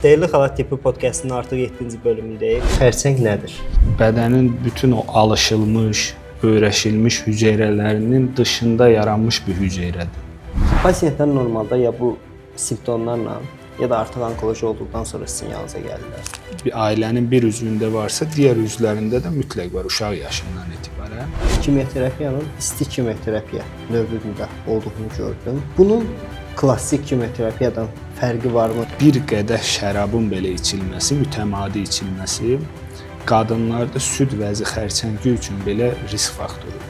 Değerli Xalat Tipi podkastının artıq 7-ci bölümündəyik. Xərçəng nədir? Bədənin bütün o alışılmış, öyrəşilmiş hüceyrələrinin dışında yaranmış bir hüceyrədir. Pasientlər normalda ya bu simptomlarla, ya da artıq onkoloji olduqdan sonra sizin yanınıza gəlirlər. Bir ailənin bir üzvündə varsa, digər üzvlərində də mütləq var uşaq yaşından etibarən. Kimyoterapiyanın isti kimyoterapiya növündə olduğunu gördüm. Bunun klassik kimyoterapiyadan fərqi varmı? Bir qədəh şərabın belə içilməsi, mütəmadi içilməsi qadınlarda süd vəzi xərçəngi üçün belə risk faktorudur.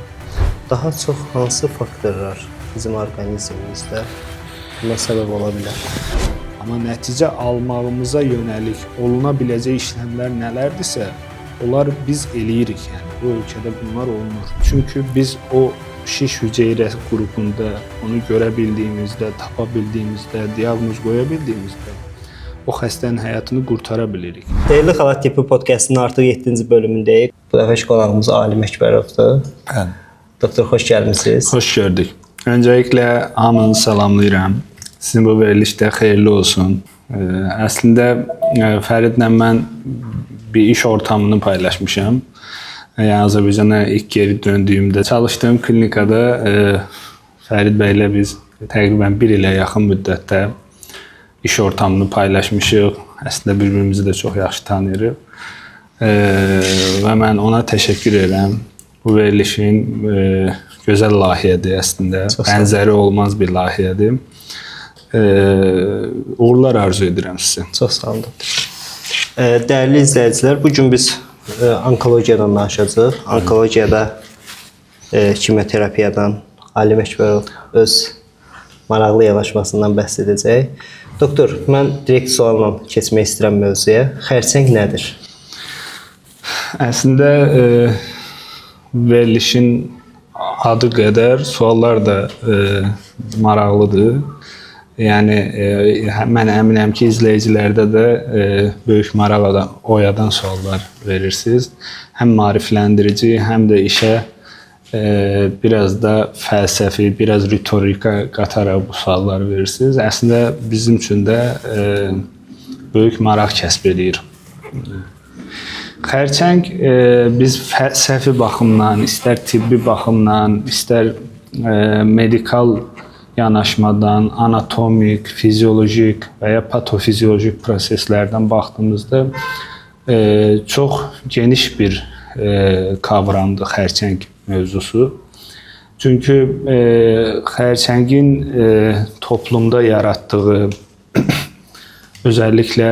Daha çox hansı faktorlar bizim orqanizmimizdə buna səbəb ola bilər? Amma nəticə almağımıza yönəlik oluna biləcək işləmlər nələrdirsə, onlar biz eləyirik, yəni bu ölkədə bunlar olunur. Çünki biz o şiş hüceyrə qrupunda onu görə bildiyimizdə, tapa bildiyimizdə, diaqnoz qoya bildiyimizdə o xəstənin həyatını qurtara bilirik. Değerli Xalat Tipi podkastının artıq 7-ci bölümündəyik. Bu dəfə qonağımız Alim Əkbərovdur. Bəli. Doktor, xoş gəlmisiniz. Xoş gördük. Öncəliklə hamını salamlayıram. Sizin bu veriliş də xeyirli olsun. Əslində Fəridlə mən bir iş ortamını paylaşmışam. Yəni Azərbaycana ilk geri döndüyümdə çalışdığım klinikada Fərid bəylə biz təqribən bir ilə yaxın müddətdə iş ortamını paylaşmışıq. Əslində bir-birimizi də çox yaxşı tanıyırıq. Və mən ona təşəkkür edirəm. Bu verilişin gözəl layihədir əslində. Bənzəri olmaz bir layihədir. Uğurlar arzu edirəm sizə. Çox sağ olun doktor. Dəyərli izləyicilər, bu gün biz onkologiyadan danışacağıq. Onkologiyada kimyoterapiyadan Alim Əkbərov öz maraqlı yanaşmasından bəhs edəcək. Doktor, mən direkt sualla keçmək istəyirəm mövzuya. Xərçəng nədir? Əslində verilişin adı qədər suallar da maraqlıdır. Yəni mən əminəm ki, izləyicilərdə də böyük maraq oyadan suallar verirsiniz. Həm maarifləndirici, həm də işə biraz da fəlsəfi, biraz ritorika qataraq bu sualları verirsiniz. Əslində bizim üçün də böyük maraq kəsb eləyir. Xərçəng biz fəlsəfi baxımdan, istər tibbi baxımdan, istər medikal yanaşmadan, anatomik, fiziolojik və ya patofiziolojik proseslərdən baxdığımızda çox geniş bir kavramdır xərçəng mövzusu. Çünki xərçəngin toplumda yaratdığı, özəlliklə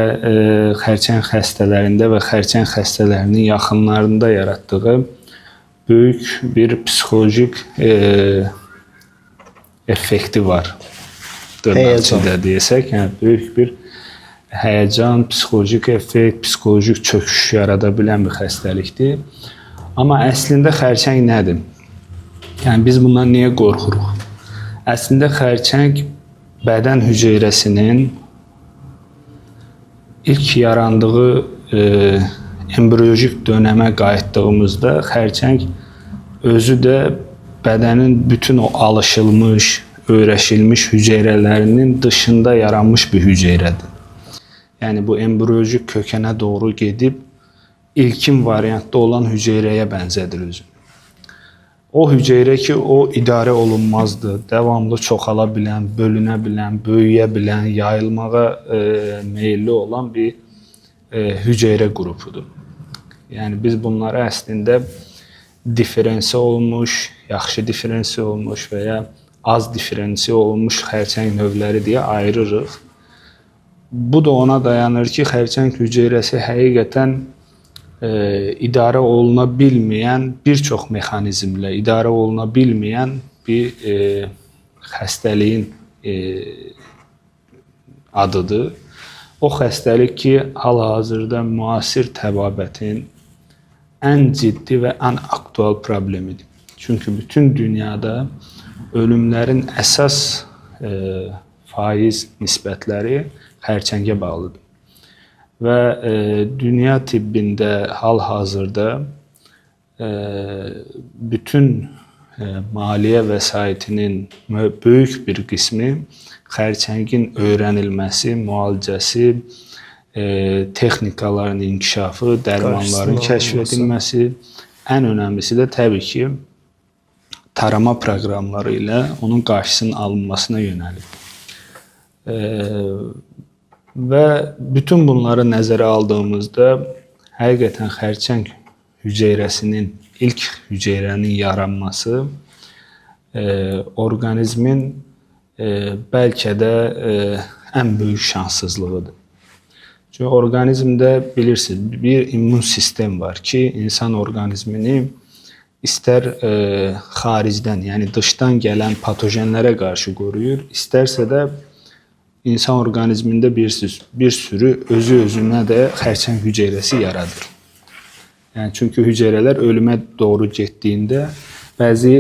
xərçəng xəstələrində və xərçəng xəstələrinin yaxınlarında yaratdığı böyük bir psixolojik effekti var. Dırnaq içində deyəsək, yəni böyük bir həyəcan, psixolojik effekt, psixolojik çöküş yarada bilən bir xəstəlikdir. Amma əslində xərçəng nədir? Yəni biz bundan niyə qorxuruq? Əslində xərçəng bədən hüceyrəsinin ilk yarandığı embriolojik dönəmə qayıtdığımızda xərçəng özü də bədənin bütün o alışılmış, öyrəşilmiş hüceyrələrinin dışında yaranmış bir hüceyrədir. Yəni bu embriolojik kökənə doğru gedib ilkin variantda olan hüceyrəyə bənzədir özünü. O hüceyrə ki, o idarə olunmazdı, davamlı çoxala bilən, bölünə bilən, böyüyə bilən, yayılmağa meyilli olan bir hüceyrə qrupudur. Yəni biz bunlara əslində diferensiya olmuş, yaxşı diferensiya olmuş və ya az diferensiya olmuş xərçəng növləri deyə ayırırıq. Bu da ona dayanır ki, xərçəng hüceyrəsi həqiqətən idarə oluna bilməyən bir çox mexanizmlə idarə oluna bilməyən bir xəstəliyin adıdır. O xəstəlik ki, hal-hazırda müasir təbabətin ən ciddi və ən aktual problemidir. Çünki bütün dünyada ölümlərin əsas faiz nisbətləri xərçəngə bağlıdır. Və dünya tibbində hal-hazırda bütün maliyyə vəsaitinin böyük bir qismi xərçəngin öyrənilməsi, müalicəsi, texnikaların inkişafı, dərmanların kəşf edilməsi, ən önəmlisi də təbii ki, tarama proqramları ilə onun qarşısının alınmasına yönəlib. Və bütün bunları nəzərə aldığımızda həqiqətən xərçəng hüceyrəsinin, ilk hüceyrənin yaranması orqanizmin bəlkə də ən böyük şanssızlığıdır. Çünki orqanizmdə bilirsiniz, bir immun sistem var ki, insan orqanizmini istər xaricdən, yəni dışdan gələn patojenlərə qarşı qoruyur, istərsə də insan orqanizmində bilirsiniz, bir sürü özü özünə də xərçəng hüceyrəsi yaradır. Yəni çünki hüceyrələr ölümə doğru getdiyində bəzi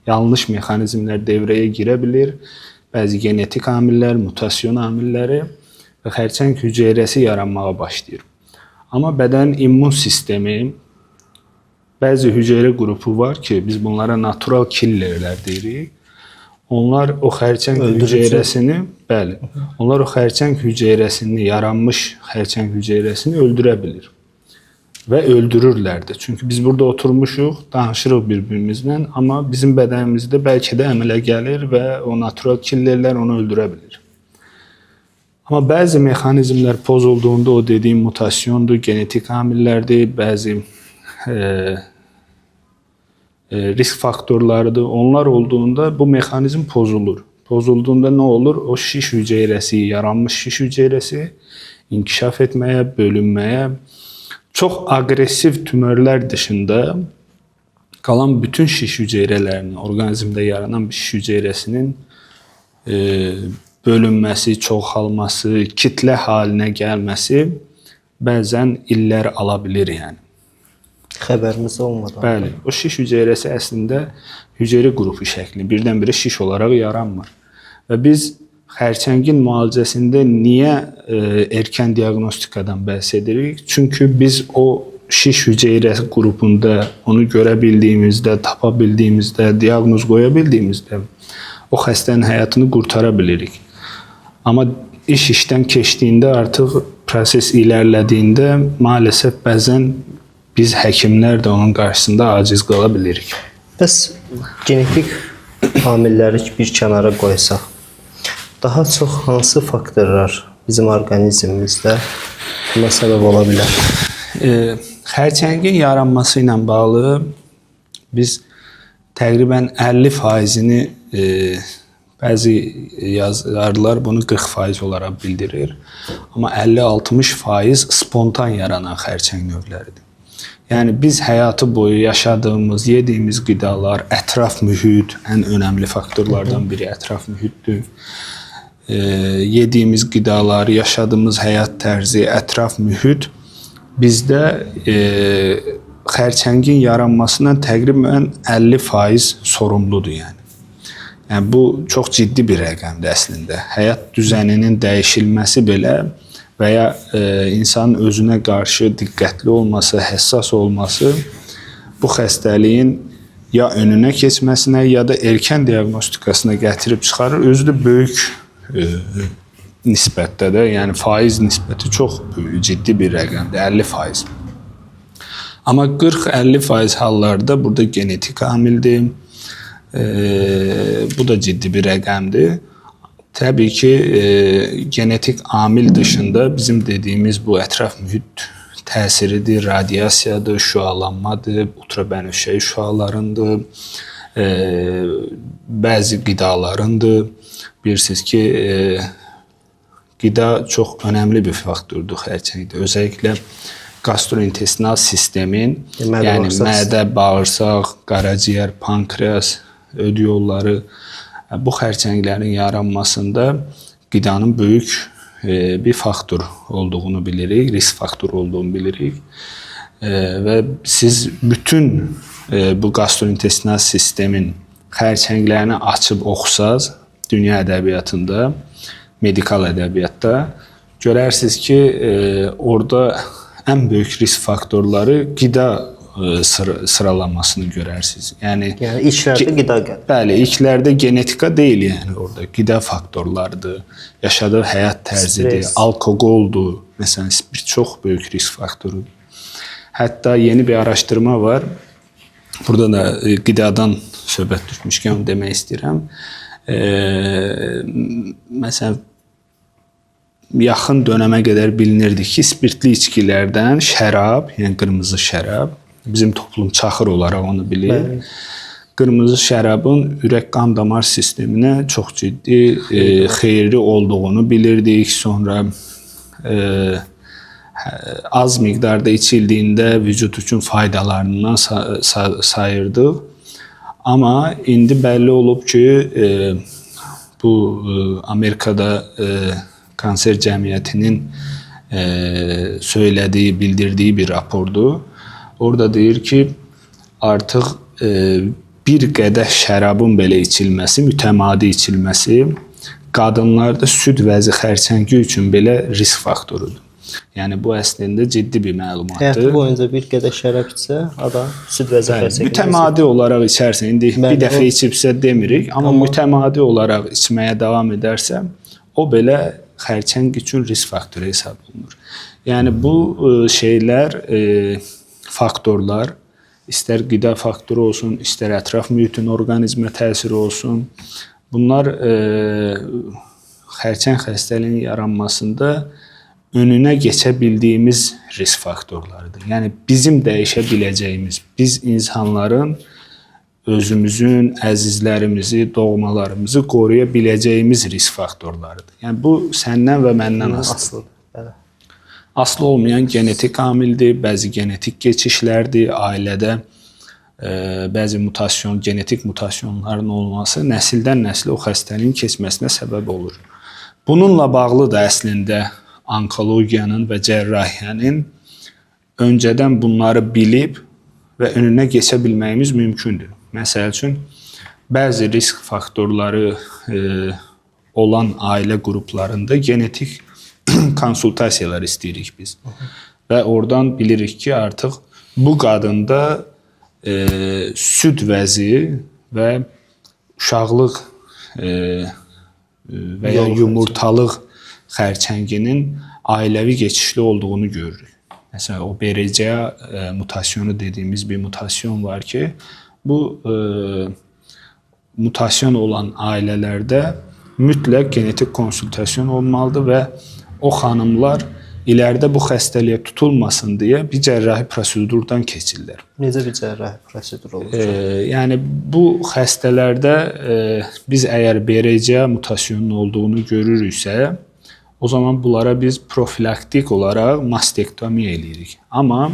yanlış mexanizmlər devrəyə girə bilir. Bəzi genetik amillər, mutasyon amilləri və xərçəng hüceyrəsi yaranmağa başlayır. Amma bədən immun sistemi bəzi hüceyrə qrupu var ki, biz bunlara natural killerlər deyirik. Onlar o xərçəng hüceyrəsini, bəli, onlar o xərçəng hüceyrəsini, yaranmış xərçəng hüceyrəsini öldürə bilir. Və öldürürlər də. Çünki biz burada oturmuşuq, danışırıq bir-birimizlə, amma bizim bədənimizdə bəlkə də əmələ gəlir və o natural killerlər onu öldürə bilir. Amma bəzi mexanizmlər pozulduğunda o dediyim mutasyondur, genetik amillərdir, bəzi risk faktorlarıdır. Onlar olduğunda bu mexanizm pozulur. Pozulduğunda nə olur? O şiş hüceyrəsi, yaranmış şiş hüceyrəsi inkişaf etməyə, bölünməyə, çox aqressiv tümörlər dışında qalan bütün şiş hüceyrələrinin, orqanizmdə yaranan bir şiş hüceyrəsinin bölünməsi, çoxalması, kitlə halinə gəlməsi bəzən illər ala bilir yəni. Xəbərimiz olmadan. Bəli, o şiş hüceyrəsi əslində hüceyrə qrupu şəklində birdən-birə şiş olaraq yaranmır. Və biz xərçəngin müalicəsində niyə erkən diaqnostikadan bəhs edirik? Çünki biz o şiş hüceyrə qrupunda onu görə bildiyimizdə, tapa bildiyimizdə, diaqnoz qoya bildiyimizdə o xəstənin həyatını qurtara bilirik. Amma iş işdən keçdiyində, artıq proses irəlilədiyində maalesef bəzən biz həkimlər də onun qarşısında aciz qala bilirik. Bəs genetik amilləri bir kənara qoysaq, daha çox hansı faktorlar bizim orqanizmimizdə buna səbəb ola bilər? Xərçəngin yaranması ilə bağlı biz təqribən 50%-ni bəzi yazarlar bunu 40% olaraq bildirir. Amma 50-60% spontan yaranan xərçəng növləridir. Yəni biz həyatı boyu yaşadığımız, yediyimiz qidalar, ətraf mühit, ən önəmli faktorlardan biri ətraf mühitdir. Yediyimiz qidalar, yaşadığımız həyat tərzi, ətraf mühit bizdə xərçəngin yaranmasından təqribən 50% sorumludur yəni. Yəni bu çox ciddi bir rəqəmdir əslində. Həyat düzəninin dəyişilməsi belə və ya insanın özünə qarşı diqqətli olması, həssas olması bu xəstəliyin ya önünə keçməsinə, ya da erkən diaqnostikasına gətirib çıxarır. Özü də böyük nisbətdə də, yəni faiz nisbəti çox böyük, ciddi bir rəqəmdir, 50%. Amma 40-50% hallarda burada genetik amildir. Bu da ciddi bir rəqəmdir. Təbii ki, genetik amil dışında bizim dediyimiz bu ətraf mühit təsiridir, radiasiyadır, şüalanmadır, ultrabənövşəyi şüalarındır, bəzi qidalarındır. Bilirsiniz ki, qida çox önəmli bir faktordur xərçəngdə. Özəlliklə gastrointestinal sistemin, yəni mədə, bağırsaq, qaraciyər, pankreas, öd yolları, bu xərçənglərin yaranmasında qidanın böyük bir faktor olduğunu bilirik, risk faktoru olduğunu bilirik. Və siz bütün bu gastrointestinal sistemin xərçənglərini açıb oxusaz dünya ədəbiyyatında, medikal ədəbiyyatda görərsiniz ki, orada ən böyük risk faktorları qida sıralamasını görərsiniz. Yəni ilklərdə qida gəlir. Bəli, ilklərdə genetika deyil, yəni orada qida faktorlarıdır, yaşadığı həyat tərzidir, Stres. Alkoqoldur. Məsələn, spirt çox böyük risk faktorudur. Hətta yeni bir araşdırma var. Burada da qidadan söhbət düşmüşkən onu demək istəyirəm. Məsələn, yaxın dönəmə qədər bilinirdi ki, spirtli içkilərdən şərab, yəni qırmızı şərab, bizim toplum çaxır olaraq onu bilir. Bəli. Qırmızı şərabın ürək-qan damar sisteminə çox ciddi xeyirli olduğunu bilirdik. Sonra az miqdarda içildiyində vücud üçün faydalarından sayırdıq. Amma indi bəlli olub ki, bu Amerikada kanser cəmiyyətinin söylədiyi, bildirdiyi bir rapordur. Orada deyir ki, artıq bir qədəh şərabın belə içilməsi, mütəmadi içilməsi qadınlarda süd vəzi xərçəngi üçün belə risk faktorudur. Yəni bu əslində ciddi bir məlumatdır. Həyatı boyunca bir qədəh şərab içsə, adam süd vəzi xərçəngi. Mütəmadi olaraq içərsə, indi Bəli, bir dəfə içibsə demirik, amma mütəmadi olaraq içməyə davam edərsə, o belə xərçəng üçün risk faktoru hesab olunur. Yəni bu şeylər, faktorlar, istər qida faktoru olsun, istər ətraf mühitin orqanizmə təsiri olsun, bunlar xərçəng xəstəliyinin yaranmasında önünə keçə bildiyimiz risk faktorlarıdır. Yəni bizim dəyişə biləcəyimiz, biz insanların özümüzün, əzizlərimizi, doğmalarımızı qoruya biləcəyimiz risk faktorlarıdır. Yəni bu səndən və məndən asılıdır. Bəli. Asılı olmayan genetik amildir, bəzi genetik keçişlərdir, ailədə bəzi mutasyon, genetik mutasyonların olması nəsildən nəslə o xəstəliyin keçməsinə səbəb olur. Bununla bağlı da əslində onkologiyanın və cərrahiyyənin öncədən bunları bilib və önünə keçə bilməyimiz mümkündür. Məsəl üçün, bəzi risk faktorları olan ailə qruplarında genetik konsultasiyalar istəyirik biz. Və oradan bilirik ki, artıq bu qadında süd vəzi və uşaqlıq və ya yumurtalıq xərçənginin ailəvi keçişli olduğunu görürük. Məsələn, o BRCA mutasyonu dediyimiz bir mutasyon var ki, bu mutasyon olan ailələrdə mütləq genetik konsultasyon olmalıdır və o xanımlar iləridə bu xəstəliyə tutulmasın deyə bir cərrahi prosedurdan keçirlər. Necə bir cərrahi prosedur olur? Yəni bu xəstələrdə biz əgər BRCA mutasyonunun olduğunu görürüksə, o zaman bunlara biz profilaktik olaraq mastektomiya eləyirik. Amma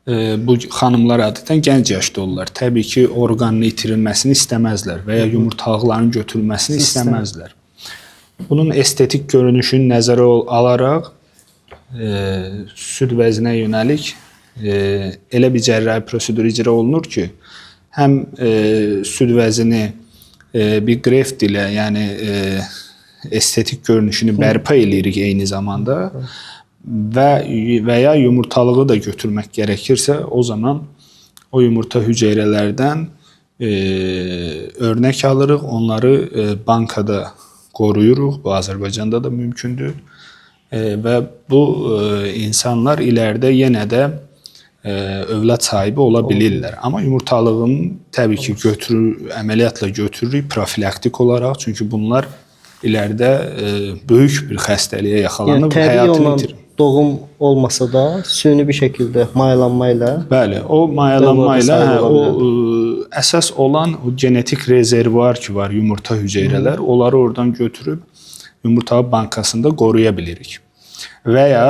bu xanımlar adətən gənc yaşda olurlar. Təbii ki, orqanın itirilməsini istəməzlər və ya yumurtalıqların götürülməsini istəməzlər. Bunun estetik görünüşünü nəzərə alaraq süd vəzinə yönəlik elə bir cərrahi prosedur icra olunur ki, həm süd vəzini bir greft ilə, yəni estetik görünüşünü bərpa eləyirik eyni zamanda və ya yumurtalığı da götürmək gərəkirsə, o zaman o yumurta hüceyrələrdən örnək alırıq, onları bankada qoruyuruq. Bu Azərbaycanda da mümkündür. Və bu insanlar iləridə yenə də övlad sahibi ola bilirlər. Amma yumurtalığın təbii ki, əməliyyatla götürürük profilaktik olaraq, çünki bunlar iləridə böyük bir xəstəliyə yaxalanıb, Yəni, həyatını itirir. Doğum olmasa da süni bir şəkildə mayalanma ilə. Bəli, o mayalanma ilə o əsas olan o genetik rezervuar ki var, yumurta hüceyrələr, onları oradan götürüb yumurta bankasında qoruya bilirik. Və ya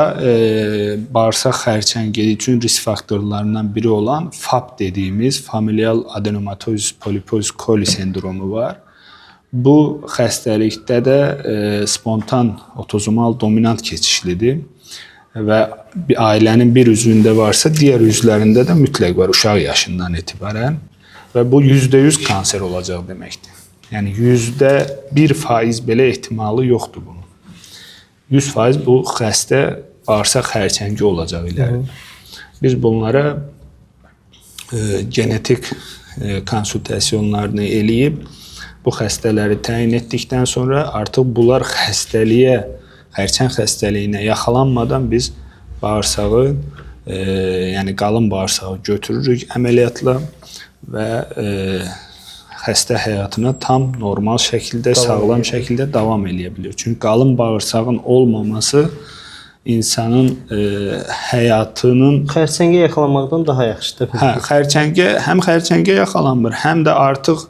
bağırsaq xərçəngi üçün risk faktorlarından biri olan FAP dediyimiz familial adenomatoz polipoz coli sendromu var. Bu xəstəlikdə də spontan otozomal dominant keçişlidir və bir ailənin bir üzvündə varsa, digər üzvlərində də mütləq var uşaq yaşından etibarən və bu %100 kanser olacaq deməkdir. Yəni 1% belə ehtimalı yoxdur bunun. 100% bu xəstə bağırsaq xərçəngi olacaq iləridə. Biz bunlara genetik konsültasyonlarını eləyib bu xəstələri təyin etdikdən sonra artıq bunlar xəstəliyə, xərçəng xəstəliyinə yaxalanmadan biz bağırsağı, yəni qalın bağırsağı götürürük əməliyyatla və xəstə həyatına tam normal şəkildə, sağlam şəkildə davam eləyə bilir. Çünki qalın bağırsağın olmaması insanın həyatının Xərçəngə yaxalanmaqdan daha yaxşıdır. Hə, xərçəngə, həm xərçəngə yaxalanmır, həm də artıq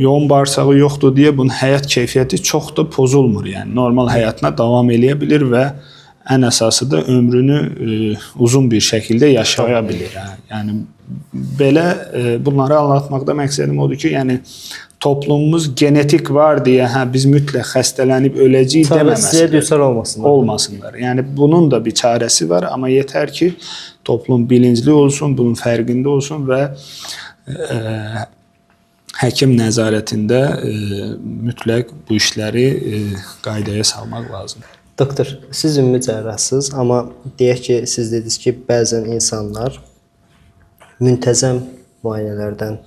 yoğun bağırsağı yoxdur deyə bunun həyat keyfiyyəti çox da pozulmur. Yəni normal həyatına davam eləyə bilir və ən əsası da ömrünü uzun bir şəkildə yaşaya bilir. Hə. Yəni belə bunları anlatmaqda məqsədim odur ki, yəni toplumumuz genetik var deyə hə biz mütləq xəstələnib öləcəyik Çarəsizliyə deməməsinlər. düçar olmasınlar. Olmasınlar. Yəni bunun da bir çarəsi var, amma yetər ki toplum bilincli olsun, bunun fərqində olsun və həkim nəzarətində mütləq bu işləri qaydaya salmaq lazımdır. Doktor, siz ümumi cərrahsınız, amma deyək ki, siz dediniz ki, bəzən insanlar müntəzəm müayinələrdən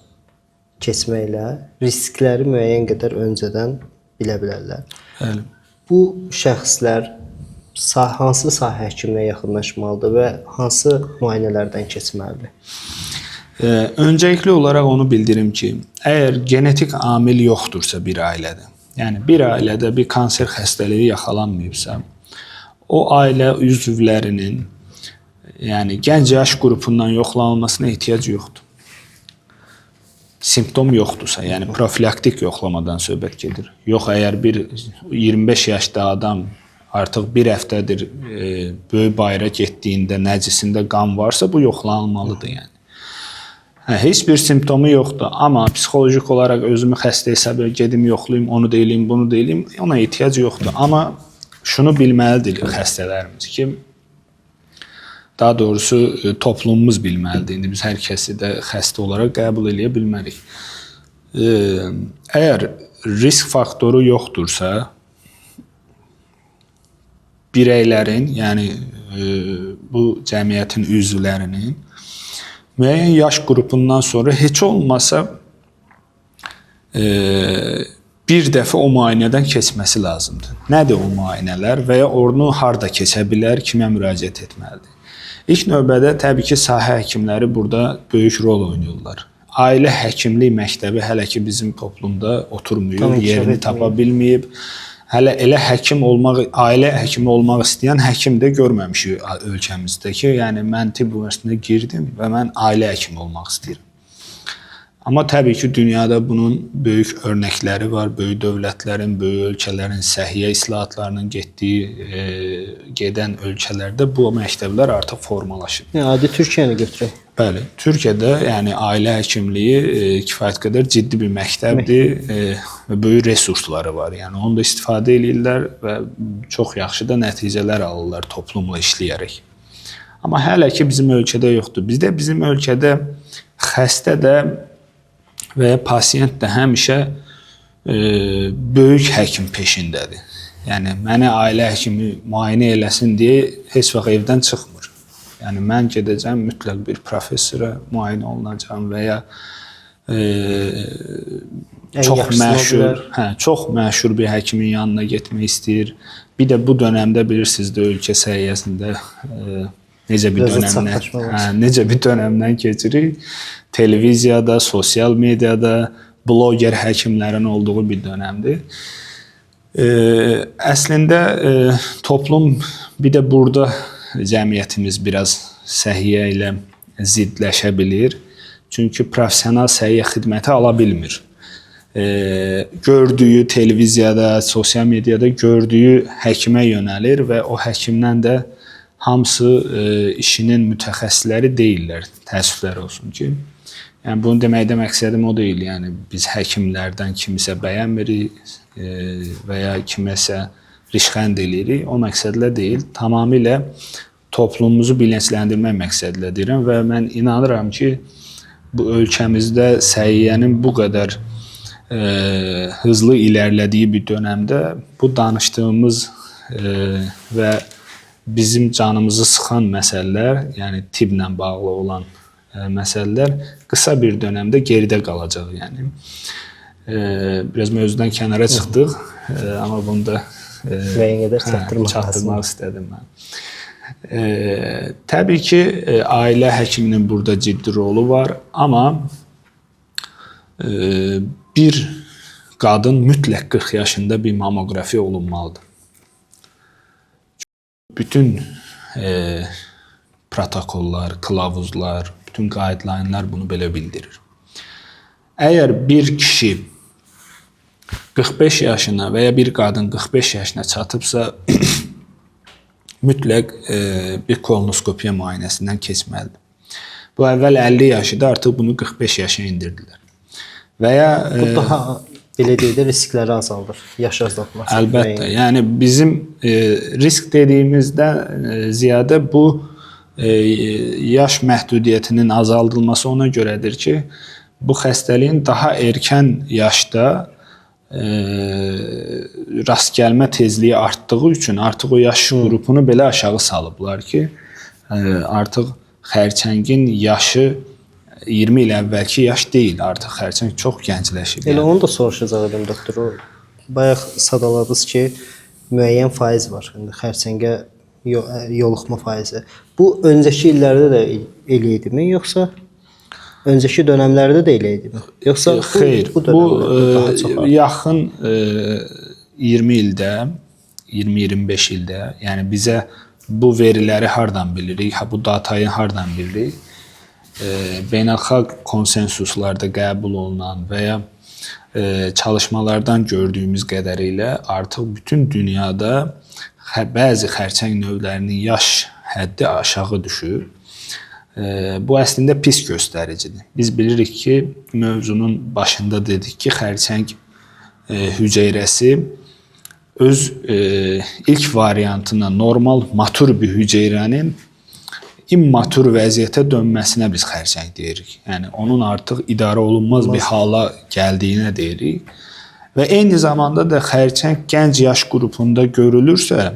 keçməklə riskləri müəyyən qədər öncədən bilə bilərlər. Bəli. Bu şəxslər hansı sahə həkiminə yaxınlaşmalıdır və hansı müayinələrdən keçməlidir? Öncelikli olaraq onu bildirim ki, əgər genetik amil yoxdursa bir ailədə, yəni bir ailədə bir kanser xəstəliyi yaxalanmayıbsa, o ailə üzvlərinin, yəni gənc yaş qrupundan yoxlanılmasına ehtiyac yoxdur. Simptom yoxdursa, yəni profilaktik yoxlamadan söhbət gedir. Yox, əgər bir 25 yaşda adam artıq bir həftədir böyük bayıra getdiyində nəcisində qan varsa, bu yoxlanılmalıdır yəni. Hə, heç bir simptomu yoxdur, amma psixolojik olaraq özümü xəstə hesab edirəm, gedim yoxlayım, onu da eləyim, bunu da eləyim, ona ehtiyac yoxdur. Amma şunu bilməlidir xəstələrimiz ki, daha doğrusu toplumumuz bilməlidir. İndi biz hər kəsi də xəstə olaraq qəbul eləyə bilmərik. Əgər risk faktoru yoxdursa, bireylərin, yəni bu cəmiyyətin üzvlərinin müəyyən yaş qrupundan sonra heç olmasa bir dəfə o müayinədən keçməsi lazımdır. Nədir o müayinələr və ya onu harda keçə bilər, kimə müraciət etməlidir? İlk növbədə təbii ki, sahə həkimləri burada böyük rol oynayırlar. Ailə həkimlik məktəbi hələ ki bizim toplumda oturmuyor, yerini tapa bilməyib. Hələ elə həkim olmaq, ailə həkimi olmaq istəyən həkim də görməmişik ölkəmizdə ki, yəni mən tibb universitetinə girdim və mən ailə həkimi olmaq istəyirəm. Amma təbii ki, dünyada bunun böyük örnəkləri var. Böyük dövlətlərin, böyük ölkələrin səhiyyə islahatlarının getdiyi, gedən ölkələrdə bu məktəblər artıq formalaşıb. Yəni adi Türkiyəni götürək. Bəli, Türkiyədə yəni ailə həkimliyi kifayət qədər ciddi bir məktəbdir və böyük resursları var. Yəni onu da istifadə eləyirlər və çox yaxşı da nəticələr alırlar toplumla işləyərək. Amma hələ ki bizim ölkədə yoxdur. Bizdə bizim ölkədə xəstə də və ya pasiyent də həmişə böyük həkim peşindədir. Yəni məni ailə həkimi müayinə eləsin deyə heç vaxt evdən çıxmır. Yəni mən gedəcəm mütləq bir professora müayinə olunacağam və ya çox məşhur, hə, çox məşhur bir həkimin yanına getmək istəyir. Bir də bu dönəmdə bilirsiniz də ölkə səviyyəsində necə bir dönəmdən, hə, necə bir dönəmdən keçirik. Televiziyada, sosial mediada bloger həkimlərin olduğu bir dönəmdir. Əslində toplum bir də burada cəmiyyətimiz biraz səhiyyə ilə zidləşə bilir. Çünki professional səhiyyə xidməti ala bilmir. Gördüyü televiziyada, sosial mediada gördüyü həkimə yönəlir və o həkimdən də hamısı işinin mütəxəssisləri deyillər. Təəssüflər olsun ki. Yəni bunu deməkdə məqsədim o deyil. Yəni biz həkimlərdən kimisə bəyənmirik və ya kiməsə rişxənd eləyirik. O məqsədlə deyil. Tamamilə toplumumuzu bilinçləndirmək məqsədilə deyirəm və mən inanıram ki, bu ölkəmizdə səhiyyənin bu qədər hızlı irəlilədiyi bir dönəmdə bu danışdığımız və bizim canımızı sıxan məsələlər, yəni tibblə bağlı olan məsələlər qısa bir dönəmdə geridə qalacaq, yəni. Biraz mövzudan kənara çıxdıq, amma bunu da müəyyən qədər çatdırmaq istədim mən. Təbii ki, ailə həkiminin burada ciddi rolu var, amma bir qadın mütləq 40 yaşında bir mamoqrafi olunmalıdır. Bütün protokollar, kılavuzlar, bütün guideline-lar bunu belə bildirir. Əgər bir kişi 45 yaşına və ya bir qadın 45 yaşına çatıbsa, mütləq bir kolonoskopiya müayinəsindən keçməlidir. Bu əvvəl 50 yaş idi, artıq bunu 45 yaşa endirdilər. Və ya bu daha belə deyək də riskləri azaldır, yaş azaltmaq. Əlbəttə, yəni bizim risk dediyimizdə ziyadə bu yaş məhdudiyyətinin azaldılması ona görədir ki, bu xəstəliyin daha erkən yaşda rast gəlmə tezliyi artdığı üçün artıq o yaş qrupunu belə aşağı salıblar ki, artıq xərçəngin yaşı 20 il əvvəlki yaş deyil, artıq xərçəng çox gəncləşib. Elə onu da soruşacaq idim doktor. Bayaq sadaladınız ki, müəyyən faiz var. İndi xərçəngə yoluxma faizi. Bu öncəki illərdə də elə idimi, yoxsa öncəki dönəmlərdə də elə idimi? Yoxsa xeyr, bu daha çox yaxın 20 ildə, 20-25 ildə, yəni bizə bu veriləri hardan bilirik, bu datayı hardan bilirik? Beynəlxalq konsensuslarda qəbul olunan və ya çalışmalardan gördüyümüz qədərilə artıq bütün dünyada bəzi xərçəng növlərinin yaş həddi aşağı düşür. Bu əslində pis göstəricidir. Biz bilirik ki, mövzunun başında dedik ki, xərçəng hüceyrəsi öz ilk variantına normal matur bir hüceyrənin immatur vəziyyətə dönməsinə biz xərçəng deyirik. Yəni onun artıq idarə olunmaz bir hala gəldiyinə deyirik. Və eyni zamanda da xərçəng gənc yaş qrupunda görülürsə,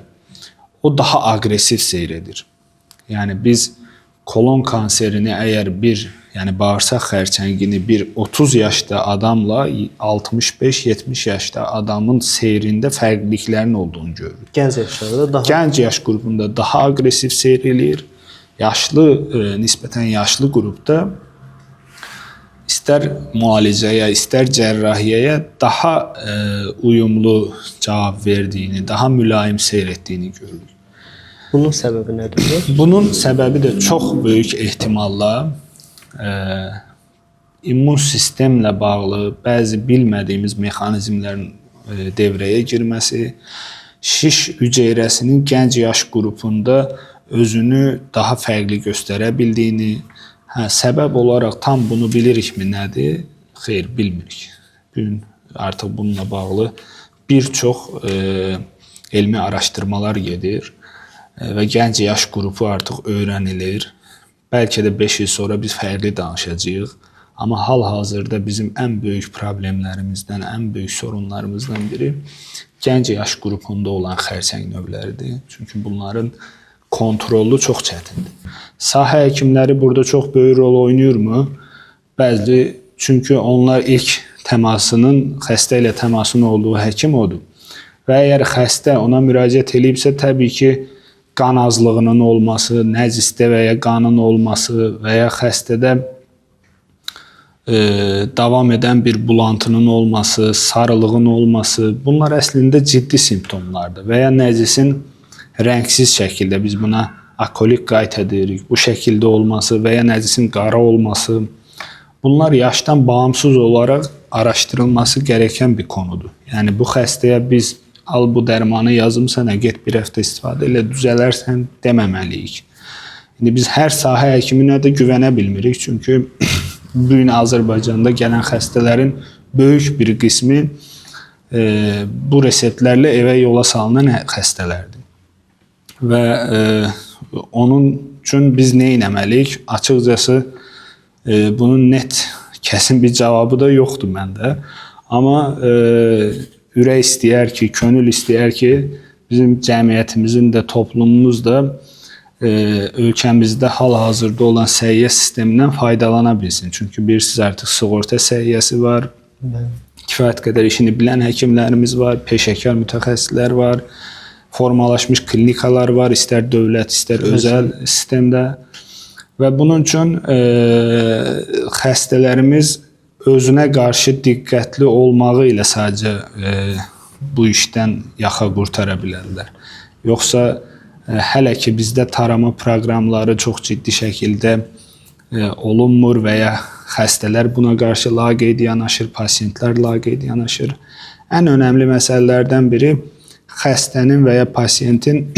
o daha aqressiv seyr edir. Yəni biz kolon kanserini əgər bir, yəni bağırsaq xərçəngini bir 30 yaşda adamla 65-70 yaşda adamın seyrində fərqliliklərin olduğunu görürük. Gənc yaşlarda daha gənc yaş qrupunda daha aqressiv seyr eləyir. Yaşlı, nisbətən yaşlı qrupda istər müalicəyə, istər cərrahiyyəyə daha uyumlu cavab verdiyini, daha mülayim seyr etdiyini görürük. Bunun səbəbi nədir? Bunun səbəbi də çox böyük ehtimalla immun sistemlə bağlı bəzi bilmədiyimiz mexanizmlərin devrəyə girməsi, şiş hüceyrəsinin gənc yaş qrupunda özünü daha fərqli göstərə bildiyini, səbəb olaraq tam bunu bilirikmi nədir? Xeyr, bilmirik. Bugün artıq bununla bağlı bir çox elmi araşdırmalar gedir və gənc yaş qrupu artıq öyrənilir. Bəlkə də 5 il sonra biz fərqli danışacağıq. Amma hal-hazırda bizim ən böyük problemlərimizdən, ən böyük sorunlarımızdan biri gənc yaş qrupunda olan xərçəng növləridir. Çünki bunların kontrolu çox çətindir. Sahə həkimləri burada çox böyük rol oynayırmı? Bəzi, çünki onlar ilk təmasının, xəstə ilə təmasının olduğu həkim odur. Və əgər xəstə ona müraciət eləyibsə, təbii ki, qan azlığının olması, nəcisdə və ya qanın olması və ya xəstədə davam edən bir bulantının olması, sarılığın olması, bunlar əslində ciddi simptomlardır. Və ya nəcisin rəngsiz şəkildə, biz buna akolik qayta deyirik, bu şəkildə olması və ya nəcisin qara olması, bunlar yaşdan bağımsız olaraq araşdırılması gereken bir konudur. Yəni bu xəstəyə biz al bu dərmanı yazım sənə, get bir həftə istifadə elə düzələrsən deməməliyik. İndi biz hər sahə həkiminə də güvənə bilmirik, çünki bu gün Azərbaycanda gələn xəstələrin böyük bir qismi bu reseptlərlə evə yola salınan xəstələrdir. Və onun üçün biz nə etməliyik? Açıqcası bunun net, kəsin bir cavabı da yoxdur məndə. Amma ürək istəyər ki, könül istəyər ki, Bizim cəmiyyətimizin də, toplumumuz da ölkəmizdə hal-hazırda olan səhiyyə sistemindən faydalana bilsin. Çünki bilirsiniz, artıq sığorta səhiyyəsi var. Bəli. Kifayət qədər işini bilən həkimlərimiz var, peşəkar mütəxəssislər var, formalaşmış klinikalar var, istər dövlət, istər özəl sistemdə. Və bunun üçün xəstələrimiz özünə qarşı diqqətli olmağı ilə sadəcə bu işdən yaxa qurtara bilərlər. Yoxsa hələ ki bizdə tarama proqramları çox ciddi şəkildə olunmur və ya xəstələr buna qarşı laqeyd yanaşır, pasiyentlər laqeyd yanaşır. Ən önəmli məsələlərdən biri xəstənin və ya pasiyentin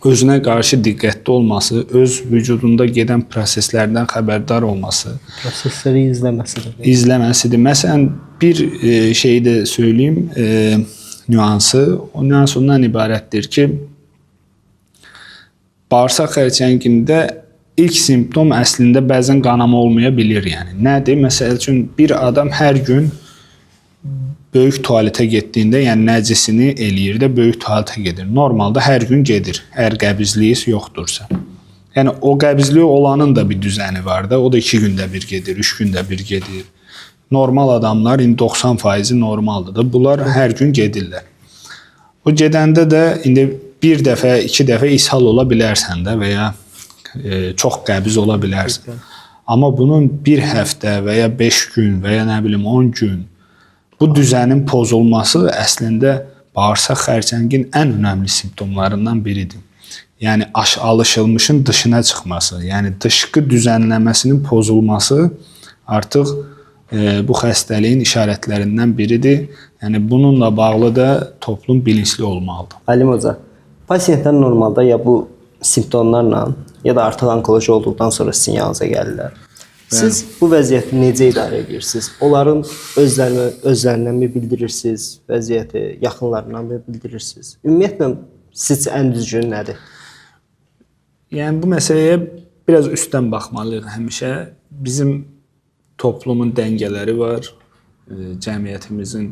özünə qarşı diqqətli olması, öz vücudunda gedən proseslərdən xəbərdar olması, Prosesləri izləməsidir. İzləməsidir. Məsələn, bir şeyi də söyləyim, nüansı. O nüans ondan ibarətdir ki, bağırsaq xərçəngində ilk simptom əslində bəzən qanama olmaya bilir, yəni. Nədir? Məsəl üçün bir adam hər gün böyük tualetə getdiyində, yəni nəcisini eləyir də böyük tualetə gedir. Normalda hər gün gedir, əgər qəbizliyi yoxdursa. Yəni o qəbizliyi olanın da bir düzəni var da, o da 2 gündə bir gedir, 3 gündə bir gedir. Normal adamlar indi 90%-i normaldır da. Bunlar hər gün gedirlər. O gedəndə də indi bir dəfə, 2 dəfə ishal ola bilərsən də və ya çox qəbiz ola bilərsən. Amma bunun bir həftə və ya 5 gün və ya nə bilim 10 gün bu düzənin pozulması əslində bağırsaq xərçəngin ən önəmli simptomlarından biridir. Yəni alışılmışın dışına çıxması, yəni dışqı düzənləməsinin pozulması artıq bu xəstəliyin işarətlərindən biridir. Yəni bununla bağlı da toplum bilinçli olmalıdır. Alim hoca, pasiyentlər normalda ya bu simptomlarla ya da artıq onkoloji olduqdan sonra sizin yanınıza gəlirlər. Siz bu vəziyyəti necə idarə edirsiniz? Onların özlərinə mi bildirirsiniz vəziyyəti, yaxınlarına mı bildirirsiniz? Ümumiyyətlə sizcə ən düzgün nədir? Yəni bu məsələyə biraz üstdən baxmalıyıq həmişə. Bizim toplumun dəngələri var, cəmiyyətimizin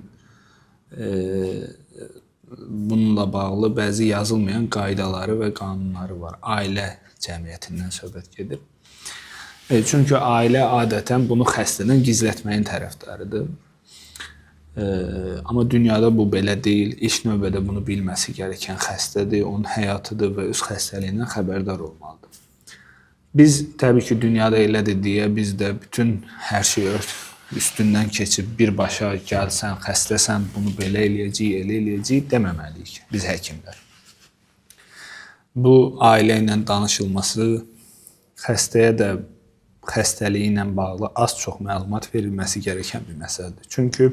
bununla bağlı bəzi yazılmayan qaydaları və qanunları var. Ailə cəmiyyətindən söhbət gedir. Çünki ailə adətən bunu xəstədən gizlətməyin tərəfdarıdır. Amma dünyada bu belə deyil. İlk növbədə bunu bilməsi gərəkən xəstədir, onun həyatıdır və öz xəstəliyindən xəbərdar olmalıdır. Biz təbii ki, dünyada elədir deyə biz də bütün hər şeyi üstündən keçib birbaşa gəlsən, xəstəsən, bunu belə eləyəcəyik, elə eləyəcəyik deməməliyik biz həkimlər. Bu ailə ilə danışılması, xəstəyə də xəstəliyi ilə bağlı az-çox məlumat verilməsi gərəkən bir məsələdir. Çünki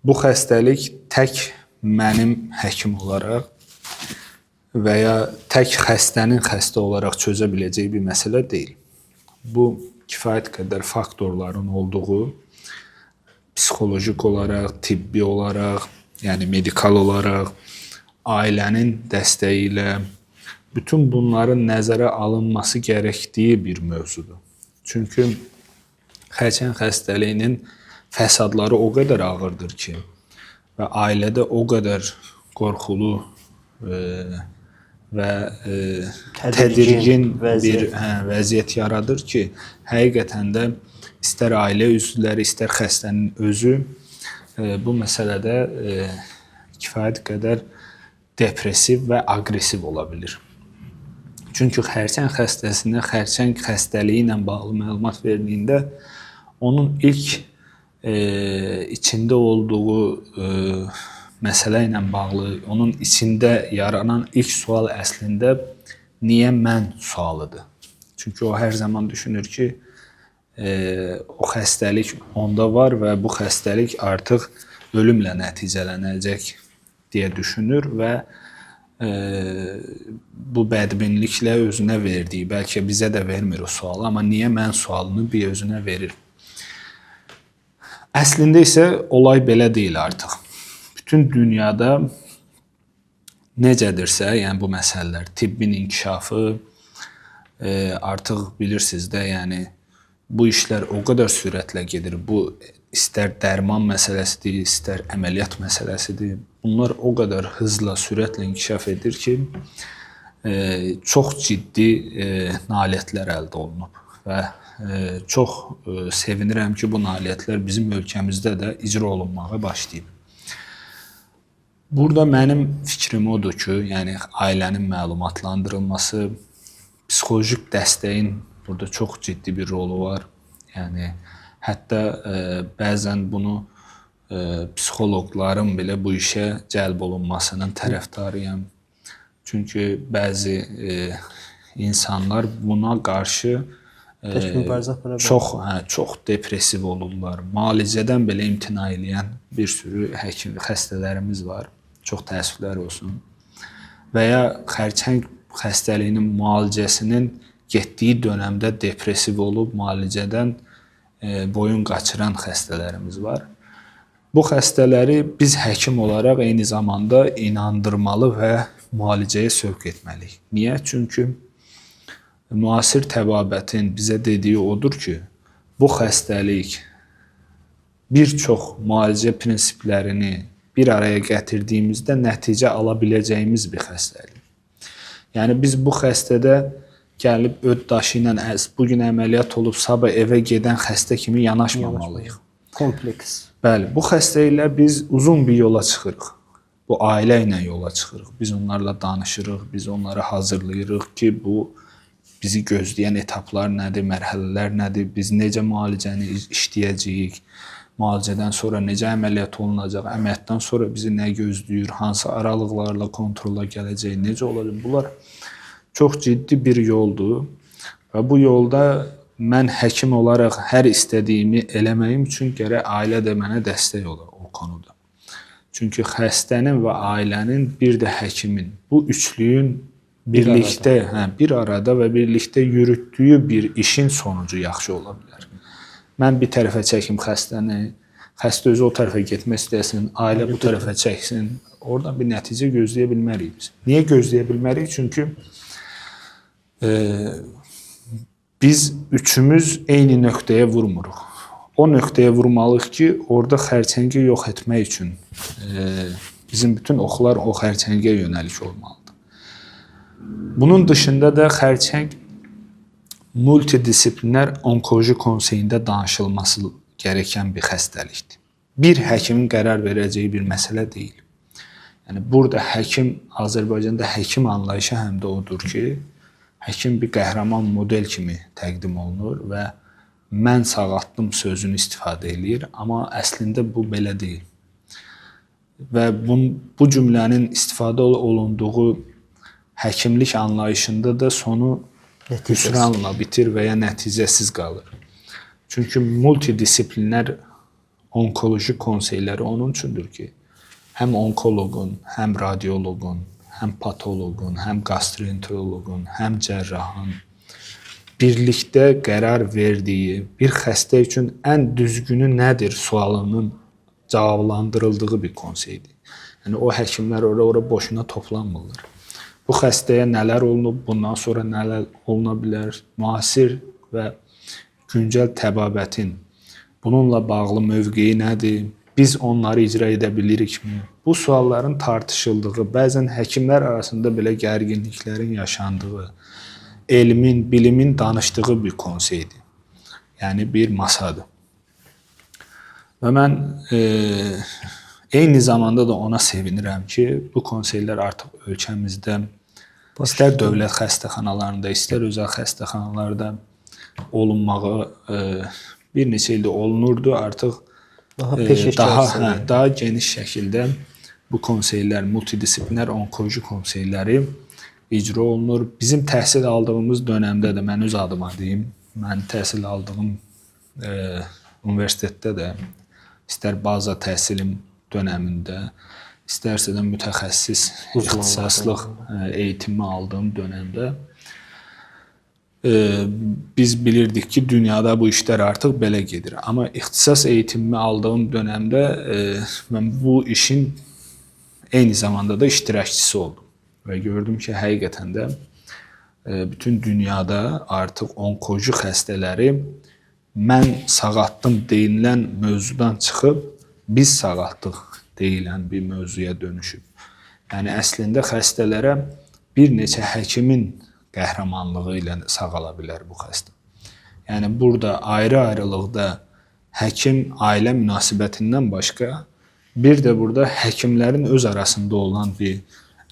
bu xəstəlik tək mənim həkim olaraq və ya tək xəstənin xəstə olaraq çözə biləcəyi bir məsələ deyil. Bu kifayət qədər faktorların olduğu, psixolojik olaraq, tibbi olaraq, yəni medikal olaraq, ailənin dəstəyi ilə bütün bunların nəzərə alınması gərəkdiyi bir mövzudur. Çünki xərçəng xəstəliyinin fəsadları o qədər ağırdır ki və ailədə o qədər qorxulu və tədirgin bir vəziyyət yaradır ki, həqiqətən də istər ailə üzvləri, istər xəstənin özü bu məsələdə kifayət qədər depressiv və aqressiv ola bilir. Çünki xərçəng xəstəsinə xərçəng xəstəliyi ilə bağlı məlumat verildiyində onun ilk içində olduğu məsələ ilə bağlı, onun içində yaranan ilk sual əslində niyə mən sualıdır. Çünki o hər zaman düşünür ki, o xəstəlik onda var və bu xəstəlik artıq ölümlə nəticələnəcək deyə düşünür və bu bədbinliklə özünə verdiyi, bəlkə bizə də vermir o sualı, amma niyə mən sualını bir özünə verir. Əslində isə olay belə deyil artıq. Bütün dünyada necədirsə, yəni bu məsələlər, tibbin inkişafı, artıq bilirsiniz də, yəni bu işlər o qədər sürətlə gedir. Bu istər dərman məsələsidir, istər əməliyyat məsələsidir. Bunlar o qədər hızla, sürətlə inkişaf edir ki, çox ciddi nailiyyətlər əldə olunub və çox sevinirəm ki, bu nailiyyətlər bizim ölkəmizdə də icra olunmağa başlayıb. Burada mənim fikrim odur ki, yəni ailənin məlumatlandırılması, psixoloji dəstəyin burada çox ciddi bir rolu var. Yəni hətta bəzən bunu psixoloqların belə bu işə cəlb olunmasının tərəfdarıyam. Çünki bəzi insanlar buna qarşı çox çox depressiv olurlar. Müalicədən belə imtina eləyən bir sürü həkim xəstələrimiz var. Çox təəssüflər olsun. Və ya xərçəng xəstəliyinin müalicəsinin getdiyi dönəmdə depressiv olub müalicədən boyun qaçıran xəstələrimiz var. Bu xəstələri biz həkim olaraq eyni zamanda inandırmalı və müalicəyə sövq etməliyik. Niyə? Çünki müasir təbabətin bizə dediyi odur ki, bu xəstəlik bir çox müalicə prinsiplərini bir araya gətirdiyimizdə nəticə ala biləcəyimiz bir xəstəlik. Yəni biz bu xəstədə gəlib öd daşı ilə bu gün əməliyyat olub sabah evə gedən xəstə kimi yanaşmamalıyıq. Kompleks. Bəli, bu xəstə ilə biz uzun bir yola çıxırıq. Bu ailə ilə yola çıxırıq. Biz onlarla danışırıq, biz onları hazırlayırıq ki, bu bizi gözləyən etaplar nədir, mərhələlər nədir, biz necə müalicəni işləyəcəyik, müalicədən sonra necə əməliyyat olunacaq, əməliyyatdan sonra bizi nə gözləyir, hansı aralıqlarla kontrola gələcək, necə olacaq. Bunlar çox ciddi bir yoldur və bu yolda mən həkim olaraq hər istədiyimi eləməyim üçün gərək ailə də mənə dəstək ola o konuda. Çünki xəstənin və ailənin, bir də həkimin bu üçlüyün birlikdə, bir arada və birlikdə yürütdüyü bir işin sonucu yaxşı ola bilər. Mən bir tərəfə çəkim xəstəni, xəstə özü o tərəfə getmək istəsin, ailə bu tərəfə çəksin. Oradan bir nəticə gözləyə bilmərik biz. Niyə gözləyə bilmərik? Çünki biz üçümüz eyni nöqtəyə vurmuruq. O nöqtəyə vurmalıyıq ki, orada xərçəngi yox etmək üçün bizim bütün oxlar o xərçəngə yönəlik olmalıdır. Bunun dışında da xərçəng multidisipliner onkoloji konseyində danışılması gereken bir xəstəlikdir. Bir həkimin qərar verəcəyi bir məsələ deyil. Yəni burada həkim, Azərbaycanda həkim anlayışı həm də odur ki, həkim bir qəhrəman model kimi təqdim olunur və mən sağaltdım sözünü istifadə eləyir, amma əslində bu belə deyil. Və bu cümlənin istifadə olunduğu həkimlik anlayışında da sonu hüsranla bitir və ya nəticəsiz qalır. Çünki multidisipliner onkoloji konseyləri onun üçündür ki, həm onkoloqun, həm radioloqun, həm patoloqun, həm gastroenteroloqun, həm cərrahın birlikdə qərar verdiyi bir xəstə üçün ən düzgünü nədir sualının cavablandırıldığı bir konseydir. Yəni o həkimlər ora boşuna toplanmırlar. Bu xəstəyə nələr olunub, bundan sonra nələr oluna bilər, müasir və güncəl təbabətin bununla bağlı mövqeyi nədir, biz onları icra edə bilirikmi? Bu sualların tartışıldığı, bəzən həkimlər arasında belə gərginliklərin yaşandığı, elmin, bilimin danışdığı bir konseydir. Yəni bir masadır. Və mən eyni zamanda da ona sevinirəm ki, bu konseylər artıq ölkəmizdə istər dövlət xəstəxanalarında, istər özəl xəstəxanalarda olunmağı bir neçə ildir olunurdu. Artıq daha daha geniş şəkildə bu konseylər, multidisipliner onkoloji konseyləri icra olunur. Bizim təhsil aldığımız dönəmdə də, mən öz adıma deyim, mən təhsil aldığım universitetdə də istər baza təhsilim dönəmində, istərsə də mütəxəssis ixtisaslıq eğitimi aldığım dönəmdə biz bilirdik ki, dünyada bu işlər artıq belə gedir. Amma ixtisas eğitimimi aldığım dönəmdə mən bu işin eyni zamanda da iştirakçısı oldum. Və gördüm ki, həqiqətən də bütün dünyada artıq onkoloji xəstələri mən sağaltdım deyilən mövzudan çıxıb biz sağaltdıq deyilən bir mövzuya dönüşüb. Yəni əslində xəstələrə bir neçə həkimin qəhrəmanlığı ilə sağala bilər bu xəstə. Yəni burada ayrı-ayrılıqda həkim ailə münasibətindən başqa bir də burada həkimlərin öz arasında olan bir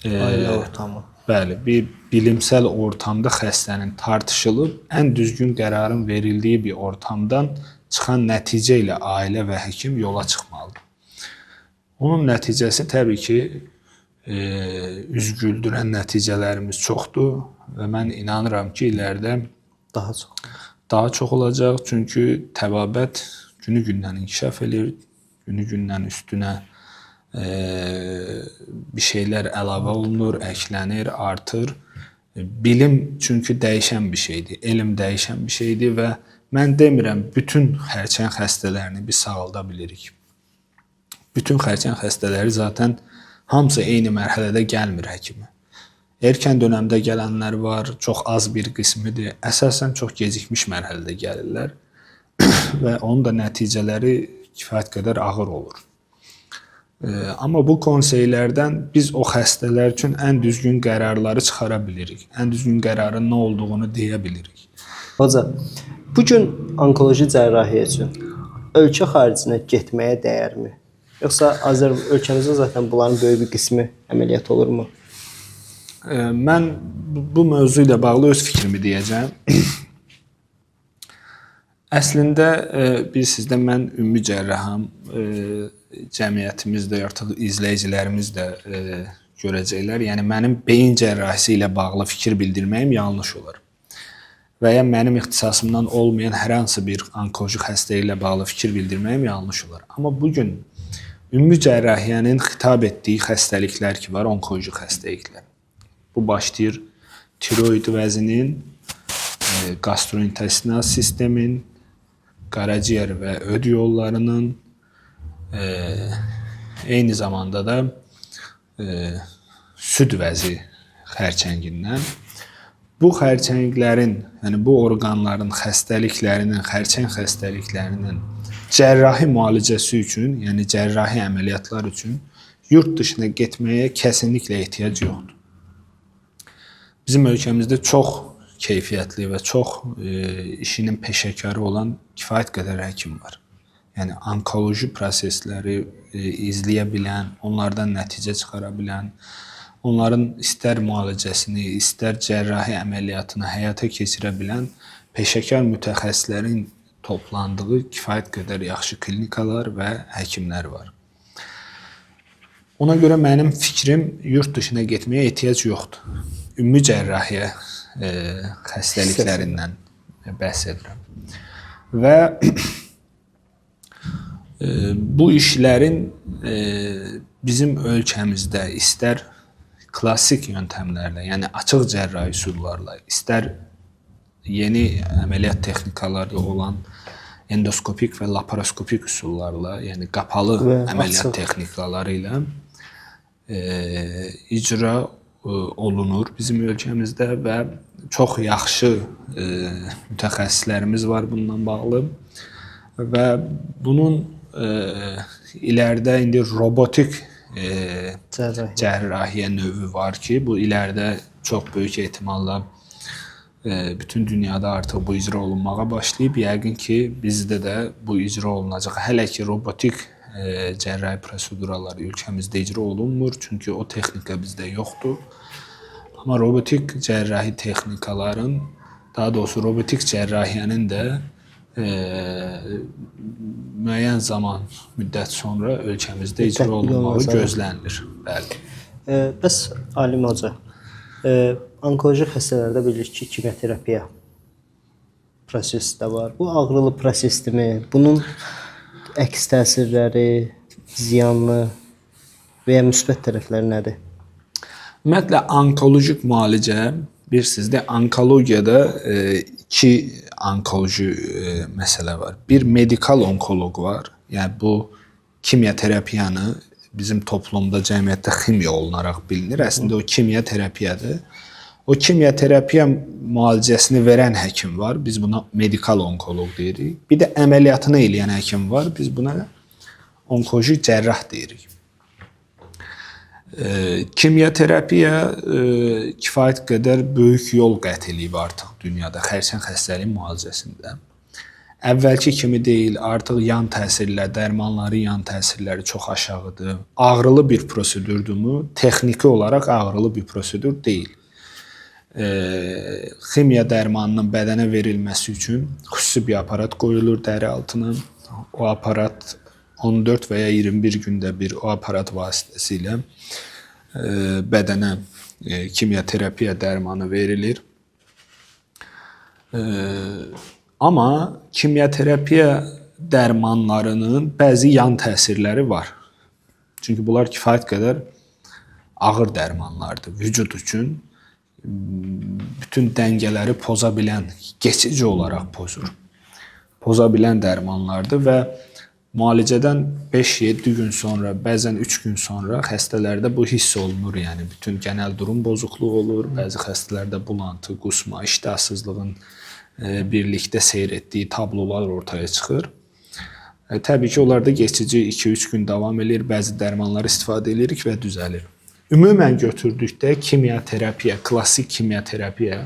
ailə ortamı. Bəli, bir bilimsəl ortamda xəstənin tartışılıb ən düzgün qərarın verildiyi bir ortamdan çıxan nəticə ilə ailə və həkim yola çıxmalıdır. Onun nəticəsi təbii ki, üz güldürən nəticələrimiz çoxdur və mən inanıram ki, iləridə daha çox olacaq. Çünki təbabət günü-gündən inkişaf eləyir, günü-gündən üstünə bir şeylər əlavə olunur, əklənir, artır. Bilim çünki dəyişən bir şeydir, elm dəyişən bir şeydir və mən demirəm bütün xərçəng xəstələrini biz sağalda bilirik. Bütün xərçəng xəstələri zaten hamısı eyni mərhələdə gəlmir həkimə. Erkən dönəmdə gələnlər var, çox az bir qismidir. Əsasən çox gecikmiş mərhələdə gəlirlər və onun da nəticələri kifayət qədər ağır olur. Amma bu konseylərdən biz o xəstələr üçün ən düzgün qərarları çıxara bilirik. Ən düzgün qərarın nə olduğunu deyə bilirik. Hoca, bu gün onkoloji cərrahiyyə üçün ölkə xaricinə getməyə dəyərmi? Yoxsa ölkəmizdə zaten bunların böyük bir qismi əməliyyat olurmu? Mən bu mövzu ilə bağlı öz fikrimi deyəcəm. Əslində bilirsiniz də mən ümumi cərraham. Cəmiyyətimiz də artıq izləyicilərimiz də görəcəklər. Yəni mənim beyin cərrahisi ilə bağlı fikir bildirməyim yanlış olar. Və ya mənim ixtisasımdan olmayan hər hansı bir onkoloji xəstəlik ilə bağlı fikir bildirməyim yanlış olar. Amma bu gün ümumi cərrahiyyənin xitab etdiyi xəstəliklər ki var, onkoloji xəstəliklər. Bu başlayır tiroid vəzinin, gastrointestinal sistemin, qaraciyər və öd yollarının, eyni zamanda da süd vəzi xərçəngindən. Bu xərçənglərin, yəni bu orqanların xəstəliklərinin, xərçəng xəstəliklərinin cərrahi müalicəsi üçün, yəni cərrahi əməliyyatlar üçün yurt dışına getməyə kəsinliklə ehtiyac yoxdur. Bizim ölkəmizdə çox keyfiyyətli və çox işinin peşəkarı olan kifayət qədər həkim var. Yəni onkoloji prosesləri izləyə bilən, onlardan nəticə çıxara bilən, onların istər müalicəsini, istər cərrahi əməliyyatını həyata keçirə bilən peşəkar mütəxəssislərin toplandığı kifayət qədər yaxşı klinikalar və həkimlər var. Ona görə mənim fikrim yurt dışına getməyə ehtiyac yoxdur. Ümumi cərrahiyyə xəstəliklərindən bəhs edirəm. Və bu işlərin bizim ölkəmizdə istər klassik yöntəmlərlə, yəni açıq cərrahi üsullarla, istər yeni əməliyyat texnikaları olan endoskopik və laparoskopik üsullarla, yəni qapalı və əməliyyat texnikaları ilə icra olunur bizim ölkəmizdə və çox yaxşı mütəxəssislərimiz var bununla bağlı və bunun iləridə indi robotik cərrahiyyə növü var ki, bu iləridə çox böyük ehtimalla bütün dünyada artıq bu icra olunmağa başlayıb. Yəqin ki, bizdə də bu icra olunacaq. Hələ ki robotik cərrahi proseduralar ölkəmizdə icra olunmur, çünki o texnika bizdə yoxdur. Amma robotik cərrahi texnikaların, daha doğrusu robotik cərrahiyyənin də müəyyən zaman müddət sonra ölkəmizdə icra olunmağı gözlənilir. Bəli. Bəs Alim Hoca, onkoloji xəstələrdə bilirik ki, kimyoterapiya prosesi də var. Bu ağrılı prosesdirmi? Bunun əks təsirləri, ziyanlı və ya müsbət tərəfləri nədir? Ümumiyyətlə onkolojik müalicə, bilirsiniz də, onkologiyada iki onkoloji məsələ var. Bir medikal onkoloq var. Yəni bu kimyoterapiyanı bizim toplumda, cəmiyyətdə ximiya olunaraq bilinir. Əslində o kimyoterapiyadır. O kimyoterapiya müalicəsini verən həkim var. Biz buna medikal onkoloq deyirik. Bir də əməliyyatını eləyən həkim var. Biz buna onkoloji cərrah deyirik. Kimyaterapiya kifayət qədər böyük yol qət eləyib artıq dünyada xərçəng xəstəliyi müalicəsində. Əvvəlki kimi deyil, artıq yan təsirlər, dərmanların yan təsirləri çox aşağıdır. Ağrılı bir prosedurdurmu? Texniki olaraq ağrılı bir prosedur deyil. Ximiya dərmanının bədənə verilməsi üçün xüsusi bir aparat qoyulur dəri altına. O aparat 14 və ya 21 gündə bir o aparat vasitəsilə bədənə kimyaterapiya dərmanı verilir. Amma kimyaterapiya dərmanlarının bəzi yan təsirləri var. Çünki bunlar kifayət qədər ağır dərmanlardır. Vücud üçün bütün dəngələri poza bilən, keçici olaraq pozur. Poza bilən dərmanlardır və müalicədən 5-7 gün sonra, bəzən 3 gün sonra xəstələrdə bu hiss olunur. Yəni bütün genel durum bozukluğu olur. Bəzi xəstələrdə bulantı, qusma, iştahsızlığın birlikdə seyr etdiyi tablolar ortaya çıxır. Təbii ki, onlar da keçici 2-3 gün davam eləyir. Bəzi dərmanlar istifadə edirik və düzəlir. Ümumən götürdükdə kimyaterapiya, klassik kimyaterapiya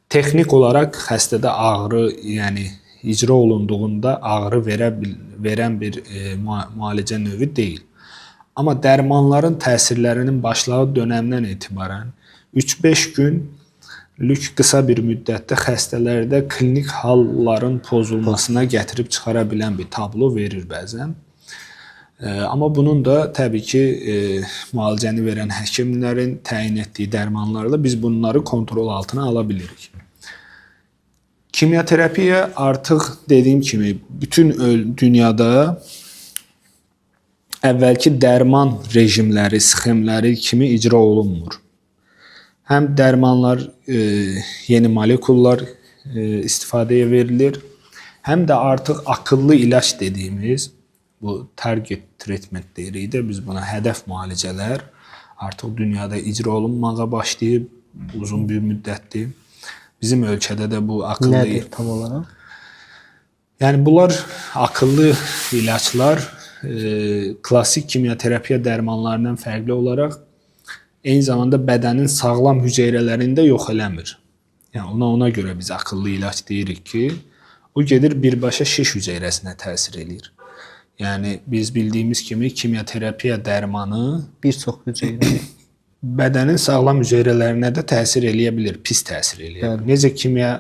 texnik olaraq xəstədə ağrı, yəni icra olunduğunda ağrı verən bir müalicə növü deyil. Amma dərmanların təsirlərinin başladığı dönəmdən etibarən 3-5 günlük qısa bir müddətdə xəstələrdə klinik halların pozulmasına gətirib çıxara bilən bir tablo verir bəzən. Amma bunun da təbii ki, müalicəni verən həkimlərin təyin etdiyi dərmanlarla biz bunları kontrol altına ala bilirik. Kimyaterapiya artıq dediyim kimi bütün dünyada əvvəlki dərman rejimləri, sxemləri kimi icra olunmur. Həm dərmanlar, yeni molekullar istifadəyə verilir, həm də artıq akıllı ilaç dediyimiz bu target treatment deyirik də biz buna, hədəf müalicələr artıq dünyada icra olunmağa başlayıb uzun bir müddətdir. Bizim ölkədə də bu akıllı Nədir tam olaraq? Yəni bunlar akıllı ilaçlar klassik kimyaterapiya dərmanlarından fərqli olaraq eyni zamanda bədənin sağlam hüceyrələrini də yox eləmir. Yəni ona görə biz akıllı ilaç deyirik ki, o gedir birbaşa şiş hüceyrəsinə təsir eləyir. Yəni biz bildiyimiz kimi kimyaterapiya dərmanı bir çox hüceyrə bədənin sağlam hüceyrələrinə də təsir eləyə bilir, pis təsir eləyə bilir. Necə kimya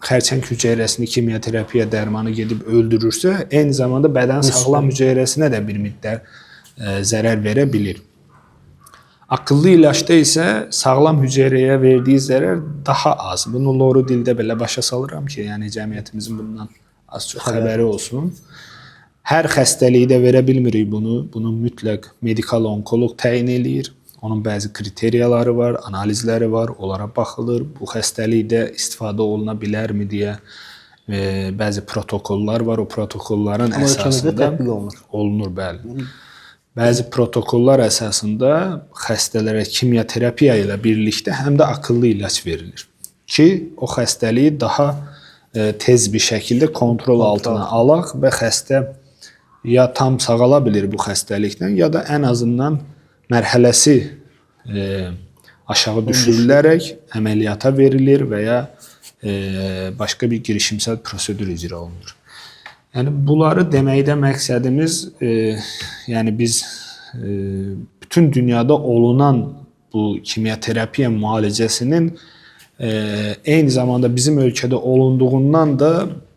xərçəng hüceyrəsini kimyaterapiya dərmanı gedib öldürürsə, eyni zamanda bədən sağlam hüceyrəsinə də bir miqdar zərər verə bilir. Akıllı ilaçda isə sağlam hüceyrəyə verdiyi zərər daha az. Bunu loru dildə belə başa salıram ki, yəni cəmiyyətimizin bundan az çox xəbəri olsun. Hər xəstəlikdə verə bilmirik bunu. Bunu mütləq medikal onkoloq təyin eləyir. Onun bəzi kriteriyaları var, analizləri var, onlara baxılır. Bu xəstəlikdə istifadə oluna bilərmi deyə bəzi protokollar var. O protokolların Amma ölkəmizdə əsasında tətbiq olunur. Olunur, bəli. Bəzi protokollar əsasında xəstələrə kimyaterapiya ilə birlikdə həm də akıllı ilaç verilir ki, o xəstəliyi daha tez bir şəkildə kontrol altına alaq və xəstə ya tam sağala bilir bu xəstəlikdən, ya da ən azından mərhələsi aşağı düşürülərək əməliyyata verilir və ya başqa bir girişimsel prosedur icra olunur. Yəni bunları deməkdə məqsədimiz, yəni biz bütün dünyada olunan bu kimyaterapiya müalicəsinin eyni zamanda bizim ölkədə olunduğundan da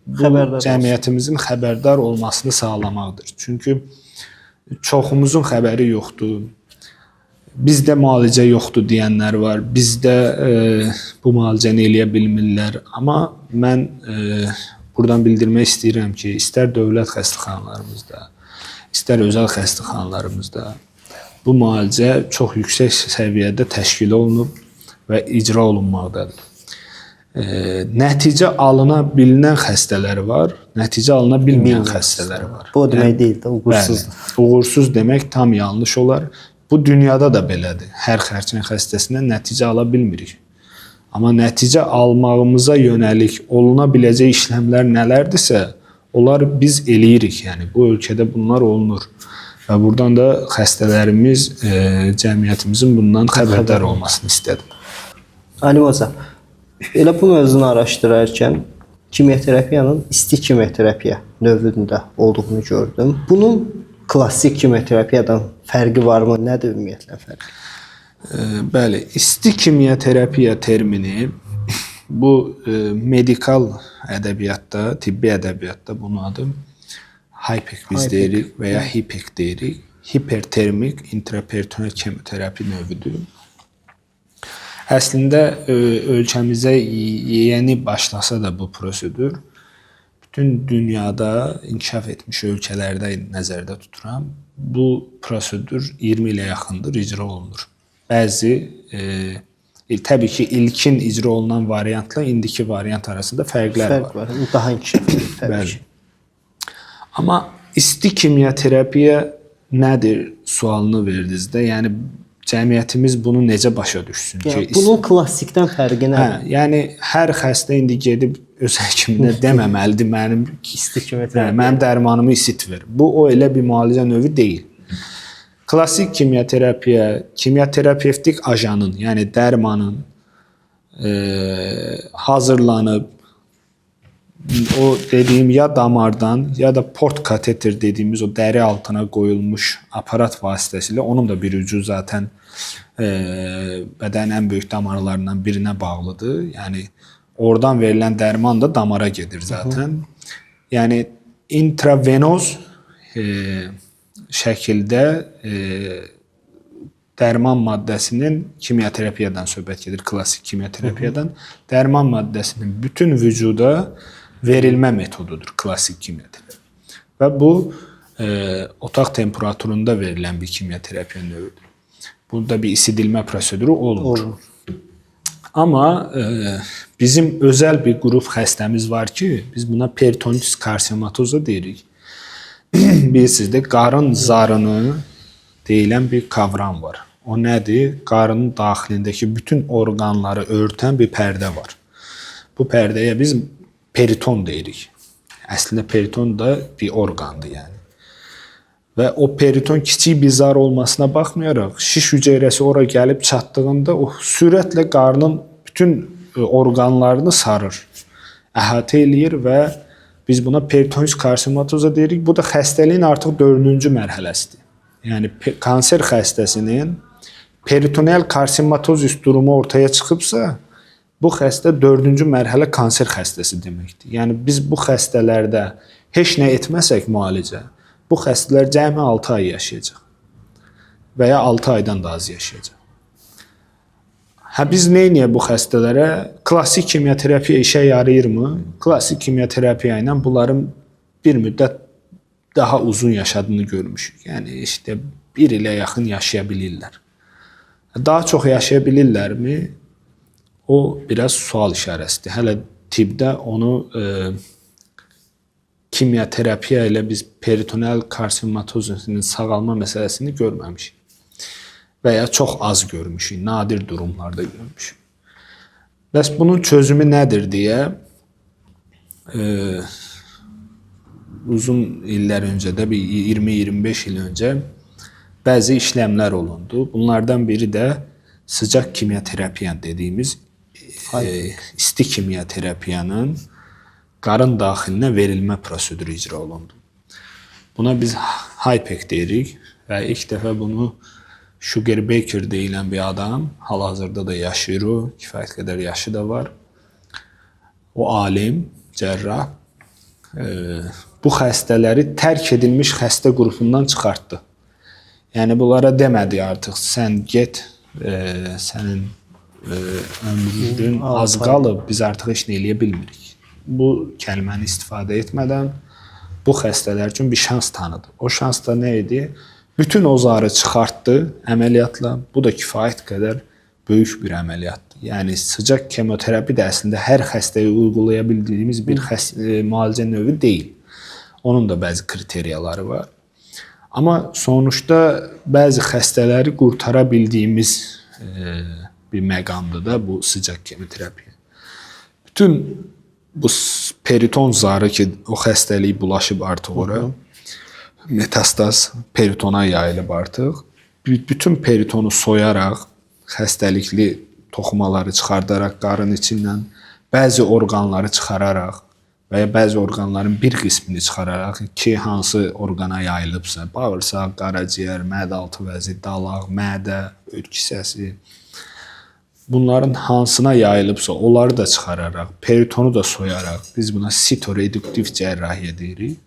bu Xəbərdar cəmiyyətimizin xəbərdar olmasını sağlamaqdır. Çünki çoxumuzun xəbəri yoxdur. Bizdə müalicə yoxdur deyənlər var. Bizdə bu müalicəni eləyə bilmirlər. Amma mən buradan bildirmək istəyirəm ki, istər dövlət xəstəxanalarımızda, istər özəl xəstəxanalarımızda bu müalicə çox yüksək səviyyədə təşkil olunub və icra olunmaqdadır. Nəticə alına bilinən xəstələr var, nəticə alına bilməyən xəstələr var. Bu o demək deyil də, uğursuzdur. Bəli, uğursuz demək tam yanlış olar. Bu dünyada da belədir. Hər xərçəng xəstəsindən nəticə ala bilmirik. Amma nəticə almağımıza yönəlik oluna biləcək işləmlər nələrdirsə, onlar biz eləyirik. Yəni bu ölkədə bunlar olunur. Və buradan da xəstələrimiz, cəmiyyətimizin bundan xəbərdar olmasını istədim. Alim Hoca, elə bu mövzunu araşdırarkən kimyoterapiyanın isti kimyoterapiya növündə olduğunu gördüm. Bunun klassik kimyoterapiyadan fərqi varmı? Nədir ümumiyyətlə fərqi? Bəli, isti kimyoterapiya termini bu medikal ədəbiyyatda, tibbi ədəbiyyatda bunun adı HIPEC biz deyirik və ya HIPEC deyirik. Hipertermik intraperitoneal kemoterapi növüdür. Əslində ölkəmizə yeni başlasa da bu prosedur bütün dünyada inkişaf etmiş ölkələrdə nəzərdə tuturam. Bu prosedur 20 ilə yaxındır icra olunur. Bəzi təbii ki, ilkin icra olunan variantla indiki variant arasında fərqlər var. Fərq var. Daha inkişaf edib təbii ki. Amma isti kimyoterapiya nədir sualını verdiniz də. Yəni cəmiyyətimiz bunu necə başa düşsün ki, Yəni, bunun klassikdən fərqi nədir? Hə, yəni hər xəstə indi gedib öz həkiminə deməməlidir mənim İsti kimyoterapiya. Hə, mənim dərmanımı isit ver. Bu o elə bir müalicə növü deyil. Klassik kimyoterapiya, kimyoterapevtik ajanın, yəni dərmanın hazırlanıb o dediyim ya damardan ya da port kateter dediyimiz o dəri altına qoyulmuş aparat vasitəsilə onun da bir ucu zaten bədənin ən böyük damarlarından birinə bağlıdır. Yəni oradan verilən dərman da damara gedir zaten. Yəni intravenoz şəkildə dərman maddəsinin kimyoterapiyadan söhbət gedir, klassik kimyoterapiyadan. Dərman maddəsinin bütün vücuda verilmə metodudur klassik kimyoterapiya. Və bu otaq temperaturunda verilən bir kimyoterapiya növüdür. Burada bir isidilmə proseduru olmur. Amma bizim özəl bir qrup xəstəmiz var ki, biz buna peritonitis karsinomatoza deyirik. Bilirsiniz də, qarın zarını deyilən bir kavram var. O nədir? Qarının daxilindəki bütün orqanları örtən bir pərdə var. Bu pərdəyə biz periton deyirik. Əslində periton da bir orqandır yəni. Və o periton kiçik bir zar olmasına baxmayaraq, şiş hüceyrəsi ora gəlib çatdığında o sürətlə qarnın bütün orqanlarını sarır, əhatə eləyir və biz buna peritonitis karsinomatoza deyirik. Bu da xəstəliyin artıq 4-cü mərhələsidir. Yəni kanser xəstəsinin peritoneal karsinomatozis durumu ortaya çıxıbsa, bu xəstə 4-cü mərhələ kanser xəstəsi deməkdir. Yəni biz bu xəstələrdə heç nə etməsək müalicə, bu xəstələr cəmi 6 ay yaşayacaq və ya 6 aydan da az yaşayacaq. Hə, biz nə edək bu xəstələrə? Klassik kimyoterapiya işə yarayırmı? Klassik kimyoterapiya ilə bunların bir müddət daha uzun yaşadığını görmüşük. Yəni işte 1 ilə yaxın yaşaya bilirlər. Daha çox yaşaya bilirlərmi? O biraz sual işarəsidir. Hələ tibbdə onu kimyoterapiya ilə biz peritoneal karsinomatozisinin sağalma məsələsini görməmişik. Və ya çox az görmüşük, nadir durumlarda görmüşük. Bəs bunun çözümü nədir deyə uzun illər öncə də bir 20-25 il öncə bəzi işləmlər olundu. Bunlardan biri də sıcaq kimyoterapiya dediyimiz isti kimyoterapiyanın qarın daxilinə verilmə proseduru icra olundu. Buna biz HIPEC deyirik və ilk dəfə bunu Sugar Baker deyilən bir adam, hal-hazırda da yaşayır o, kifayət qədər yaşı da var. O alim, cərrah, bu xəstələri tərk edilmiş xəstə qrupundan çıxartdı. Yəni bunlara demədi artıq sən get, sənin ömrün az qalıb, biz artıq heç nə eləyə bilmirik. Bu kəlməni istifadə etmədən bu xəstələr üçün bir şans tanıdı. O şans da nə idi? Bütün o zarı çıxartdı əməliyyatla. Bu da kifayət qədər böyük bir əməliyyatdır. Yəni sıcaq kemoterapi də əslində hər xəstəyə uygulaya bildiyimiz bir müalicə növü deyil. Onun da bəzi kriteriyaları var. Amma sonuçda bəzi xəstələri qurtara bildiyimiz bir məqamdır da bu sıcaq kemoterapiya. Bütün bu periton zarı ki, o xəstəlik bulaşıb artıq ora. Metastaz peritona yayılıb artıq. Bütün peritonu soyaraq, xəstəlikli toxumaları çıxardaraq qarın içindən, bəzi orqanları çıxararaq və ya bəzi orqanların bir qismini çıxararaq ki, hansı orqana yayılıbsa, bağırsaq, qaraciyər, mədə-altı vəzi, dalaq, mədə, öd kisəsi, bunların hansına yayılıbsa, onları da çıxararaq, peritonu da soyaraq, biz buna sitoreduktiv cərrahiyyə deyirik.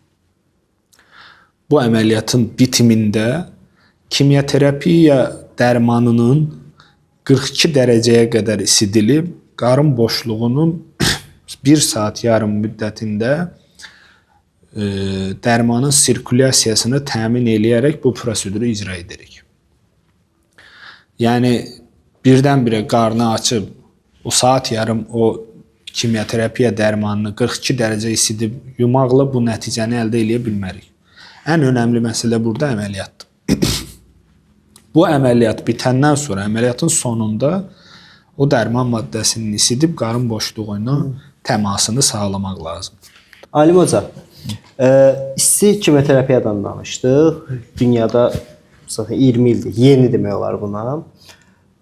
Bu əməliyyatın bitimində kimyaterapiya dərmanının 42 dərəcəyə qədər isidilib, qarın boşluğunun 1 saat yarım müddətində dərmanın sirkulyasiyasını təmin eləyərək bu proseduru icra edirik. Yəni birdən-birə qarnı açıb o saat yarım o kimyaterapiya dərmanını 42 dərəcə isidib yumaqla bu nəticəni əldə eləyə bilmərik. Ən önəmli məsələ burada əməliyyatdır. Bu əməliyyat bitəndən sonra, əməliyyatın sonunda o dərman maddəsinin isidib qarın boşluğu ilə təmasını sağlamaq lazımdır. Alim hoca, isti kimyoterapiyadan danışdıq. Dünyada zaten 20 ildir, yeni demək olar buna,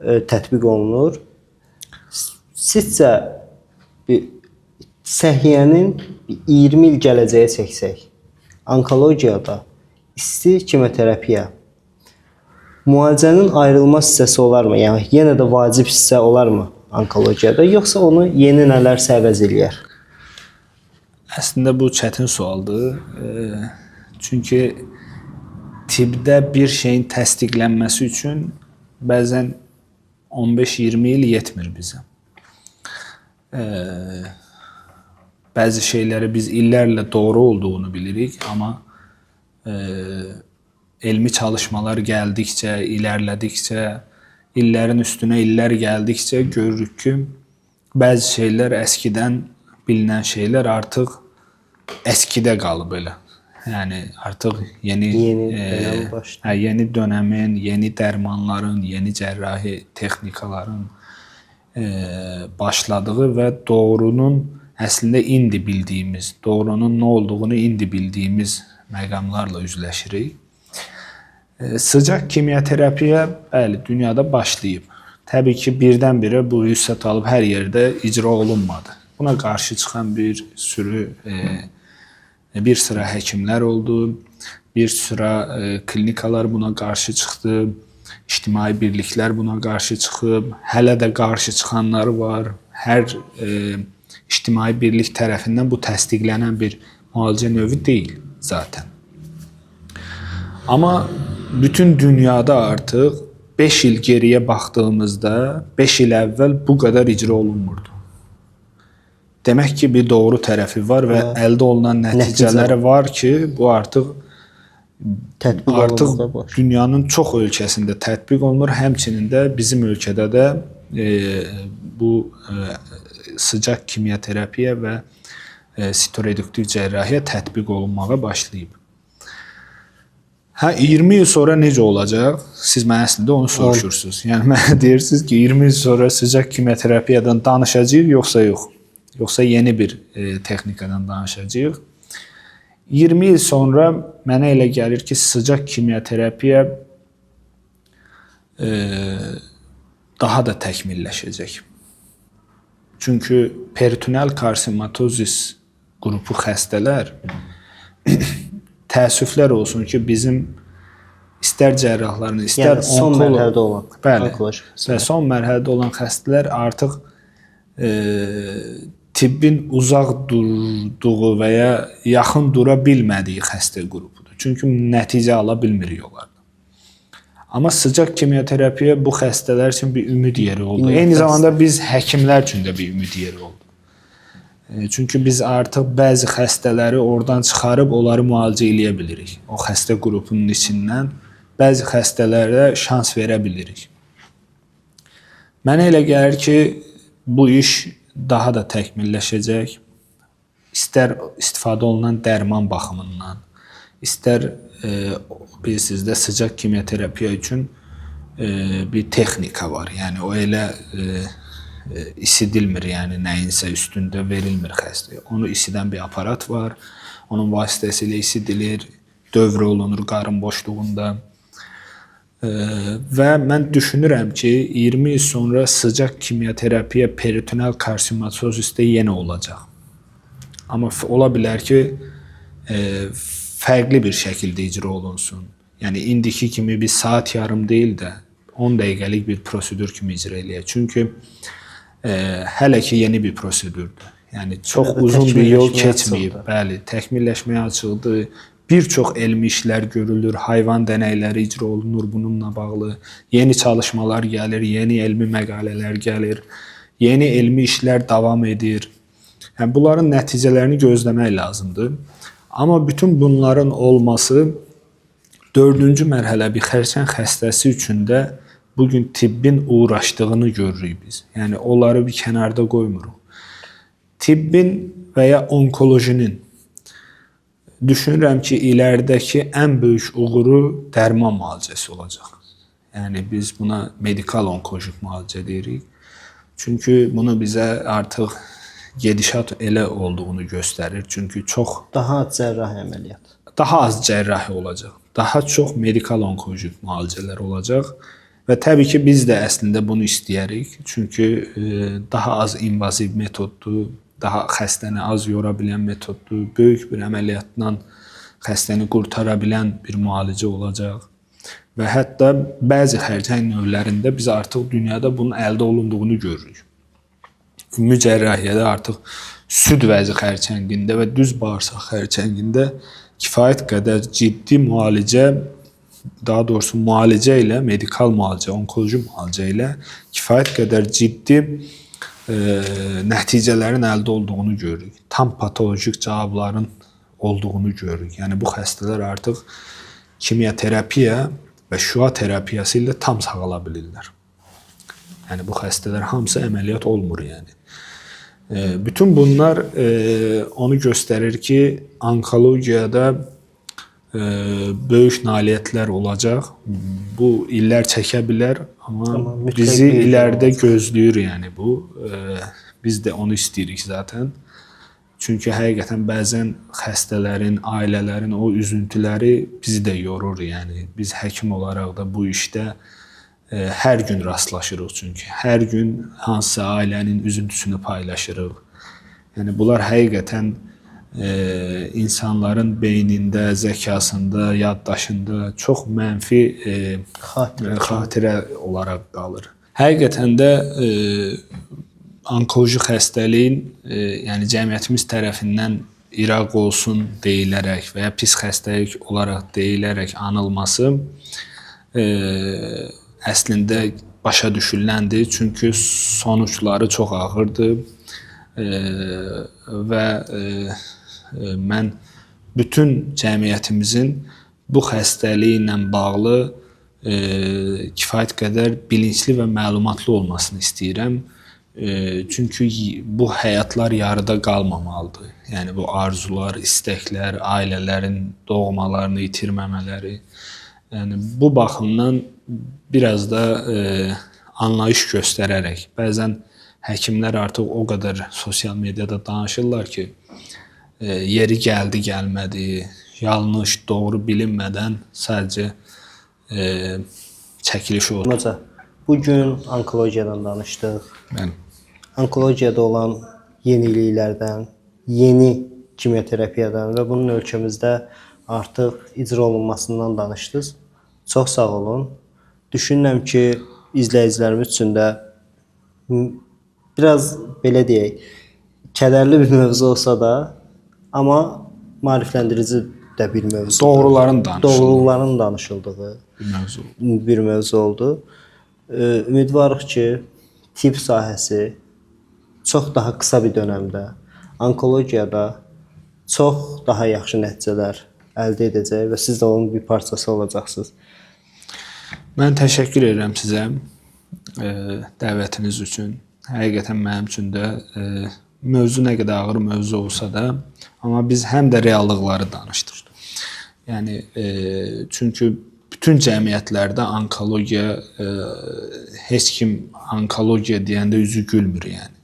tətbiq olunur. Sizcə bir səhiyyənin 20 il gələcəyə çəksək, onkologiyada isti kimyoterapiya müalicənin ayrılmaz hissəsi olarmı? Yəni yenə də vacib hissə olarmı onkologiyada, yoxsa onu yeni nələrsə əvəz eləyər? Əslində bu çətin sualdır. Çünki tibbdə bir şeyin təsdiqlənməsi üçün bəzən 15-20 il yetmir bizə. Bəzi şeyləri biz illərlə doğru olduğunu bilirik, amma elmi çalışmalar gəldikcə, ilerlədikcə, illərin üstünə illər gəldikcə görürük ki, bəzi şeylər əskidən bilinən şeylər artıq əskidə qalıb elə. Yəni artıq yeni dönəm başlayır. Hə, yeni dönəmin, yeni dərmanların, yeni cərrahi texnikaların başladığı və doğrunun əslində indi bildiyimiz, doğrunun nə olduğunu indi bildiyimiz məqamlarla üzləşirik. Sıcaq kimyaterapiya bəli, dünyada başlayıb. Təbii ki, birdən-birə bu vüsət alıb hər yerdə icra olunmadı. Buna qarşı çıxan bir sürü bir sıra həkimlər oldu, bir sıra klinikalar buna qarşı çıxdı, ictimai birliklər buna qarşı çıxıb, hələ də qarşı çıxanları var. Hər ictimai birlik tərəfindən bu təsdiqlənən bir müalicə növü deyil zaten. Amma bütün dünyada artıq 5 il geriyə baxdığımızda 5 il əvvəl bu qədər icra olunmurdu. Demək ki, bir doğru tərəfi var və əldə olunan nəticələri var ki, bu artıq tətbiq artıq dünyanın çox ölkəsində tətbiq olunur. Həmçinin də bizim ölkədə də bu sıcaq kimyaterapiya və sitoreduktiv cərrahiyyə tətbiq olunmağa başlayıb. Hə, 20 il sonra necə olacaq? Siz mənə əslində onu soruşursunuz. Yəni mənə deyirsiniz ki, 20 il sonra sıcaq kimyaterapiyadan danışacağıq yoxsa yox? Yoxsa yeni bir texnikadan danışacağıq? 20 il sonra mənə elə gəlir ki, sıcaq kimyaterapiya daha da təkmilləşəcək. Çünki peritoneal karsinomatozis qrupu xəstələr təəssüflər olsun ki, bizim istər cərrahların, istər yəni son mərhələdə olan, bəli, və son mərhələdə olan xəstələr artıq tibbin uzaq durduğu və ya yaxın dura bilmədiyi xəstə qrupudur. Çünki nəticə ala bilmirik onlardan. Amma sıcaq kimyaterapiya bu xəstələr üçün bir ümid yeri oldu. Eyni zamanda biz həkimlər üçün də bir ümid yeri oldu. Çünki biz artıq bəzi xəstələri oradan çıxarıb onları müalicə eləyə bilirik. O xəstə qrupunun içindən bəzi xəstələrə şans verə bilirik. Mənə elə gəlir ki, bu iş daha da təkmilləşəcək. İstər istifadə olunan dərman baxımından, istər bilirsiniz də sıcaq kimyaterapiya üçün bir texnika var. Yəni o elə isidilmir, yəni nəyinsə üstündə verilmir xəstəyə. Onu isidən bir aparat var. Onun vasitəsilə isidilir. dövr olunur qarın boşluğunda. Və mən düşünürəm ki, 20 il sonra sıcaq kimyoterapiya peritoneal karsinomozisdə yenə olacaq. Amma ola bilər ki, fərqli bir şəkildə icra olunsun. Yəni indiki kimi bir saat yarım deyil də 10 dəqiqəlik bir prosedur kimi icra eləyək. Çünki hələ ki yeni bir prosedurdur. Yəni çox uzun bir yol keçməyib. Bəli, təkmilləşməyə açıqdır. Bir çox elmi işlər görülür, heyvan dənəyləri icra olunur bununla bağlı. Yeni çalışmalar gəlir, yeni elmi məqalələr gəlir, yeni elmi işlər davam edir. Yəni bunların nəticələrini gözləmək lazımdır. Amma bütün bunların olması 4-cü mərhələ bir xərçəng xəstəsi üçün də bu gün tibbin uğraşdığını görürük biz. Yəni onları bir kənarda qoymuruq. Tibbin və ya onkolojinin düşünürəm ki, iləridəki ən böyük uğuru dərman müalicəsi olacaq. Yəni biz buna medikal onkolojik müalicə deyirik. Çünki bunu bizə artıq gedişat elə olduğunu göstərir. Çünki çox daha az cərrahi əməliyyat. Daha az cərrahi olacaq. Daha çox medikal onkolojik müalicələr olacaq. Və təbii ki, biz də əslində bunu istəyirik. Çünki daha az invaziv metoddur, daha xəstəni az yora bilən metoddur, böyük bir əməliyyatla xəstəni qurtara bilən bir müalicə olacaq. Və hətta bəzi xərçəng növlərində biz artıq dünyada bunun əldə olunduğunu görürük. Ümumi cərrahiyyədə artıq süd vəzi xərçəngində və düz bağırsaq xərçəngində kifayət qədər ciddi müalicə, daha doğrusu müalicə ilə, medikal müalicə, onkoloji müalicə ilə kifayət qədər ciddi nəticələrin əldə olduğunu görürük. Tam patolojik cavabların olduğunu görürük. Yəni bu xəstələr artıq kimyoterapiya və şüa terapiyası ilə tam sağala bilirlər. Yəni bu xəstələr hamısı əməliyyat olmur yəni. Bütün bunlar onu göstərir ki, onkologiyada böyük nailiyyətlər olacaq. Bu illər çəkə bilər, amma bizi iləridə gözləyir yəni bu. Biz də onu istəyirik zaten. Çünki həqiqətən bəzən xəstələrin, ailələrin o üzüntüləri bizi də yorur yəni. Biz həkim olaraq da bu işdə hər gün rastlaşırıq çünki. Hər gün hansısa ailənin üzüntüsünü paylaşırıq. Yəni bunlar həqiqətən insanların beynində, zəkasında, yaddaşında çox mənfi xatirə olaraq qalır. Həqiqətən də onkoloji xəstəliyin, yəni cəmiyyətimiz tərəfindən İraq olsun deyilərək və ya pis xəstəlik olaraq deyilərək anılması əslində başa düşüləndir. Çünki sonuçları çox ağırdır və mən bütün cəmiyyətimizin bu xəstəliklə bağlı kifayət qədər bilinçli və məlumatlı olmasını istəyirəm. Çünki bu həyatlar yarıda qalmamalıdır. Yəni bu arzular, istəklər, ailələrin doğmalarını itirməmələri. Yəni bu baxımdan biraz da anlayış göstərərək, bəzən həkimlər artıq o qədər sosial mediada danışırlar ki, yeri gəldi, gəlmədi, yanlış, doğru bilinmədən sadəcə çəkiliş oldu. Hoca, bugün onkologiyadan danışdıq. Bəli. Onkologiyada olan yeniliklərdən, yeni kimyoterapiyadan və bunun ölkəmizdə artıq icra olunmasından danışdınız. Çox sağ olun. Düşünürəm ki, izləyicilərimiz üçün də biraz belə deyək, kədərli bir mövzu olsa da, amma maarifləndirici də bir mövzu. Doğruların danışıldığı. Doğruların danışıldığı bir mövzu. Bir mövzu oldu. Ümidvarıq ki, tibb sahəsi çox daha qısa bir dönəmdə onkologiyada çox daha yaxşı nəticələr əldə edəcək və siz də onun bir parçası olacaqsınız. Mən təşəkkür edirəm sizə dəvətiniz üçün. Həqiqətən mənim üçün də mövzu nə qədər ağır mövzu olsa da, amma biz həm də reallıqları danışdıq. Yəni çünki bütün cəmiyyətlərdə onkologiya, heç kim onkologiya deyəndə üzü gülmür yəni.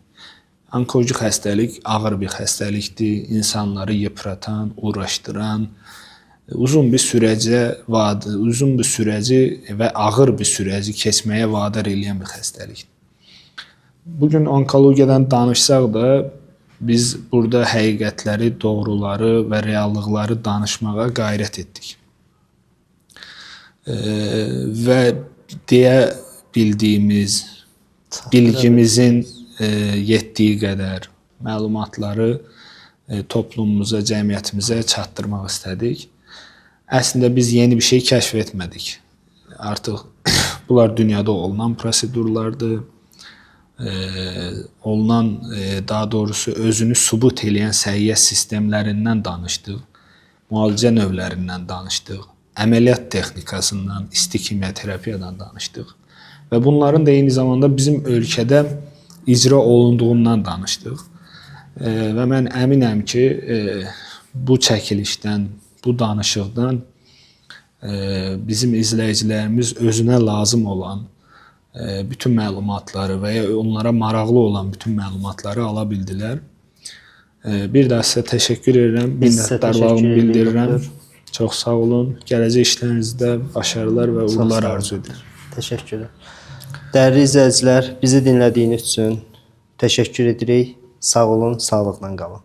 Onkoloji xəstəlik ağır bir xəstəlikdir. İnsanları yıpratan, uğraşdıran, Uzun bir sürəcə uzun bir sürəci və ağır bir sürəci keçməyə vadar eləyən bir xəstəlikdir. Bu gün onkologiyadan danışsaq da biz burada həqiqətləri, doğruları və reallıqları danışmağa qayrət etdik. Və deyə bildiyimiz, bilgimizin yetdiyi qədər məlumatları toplumumuza, cəmiyyətimizə çatdırmaq istədik. Əslində biz yeni bir şey kəşf etmədik. Artıq bunlar dünyada olunan prosedurlardır. Olunan, daha doğrusu özünü sübut eləyən səhiyyə sistemlərindən danışdıq. Müalicə növlərindən danışdıq. Əməliyyat texnikasından, isti kimya terapiyadan danışdıq. Və bunların da eyni zamanda bizim ölkədə icra olunduğundan danışdıq. Və mən əminəm ki, bu çəkilişdən, bu danışıqdan bizim izləyicilərimiz özünə lazım olan bütün məlumatları və ya onlara maraqlı olan bütün məlumatları ala bildilər. Bir daha sizə təşəkkür edirəm, minnətdarlığımı bildirirəm. Çox sağ olun. Gələcək işlərinizdə başarılar və uğurlar arzu edirəm. Təşəkkürlər. Dəyərli izləyicilər, bizi dinlədiyiniz üçün təşəkkür edirik. Sağ olun, sağlıqla qalın.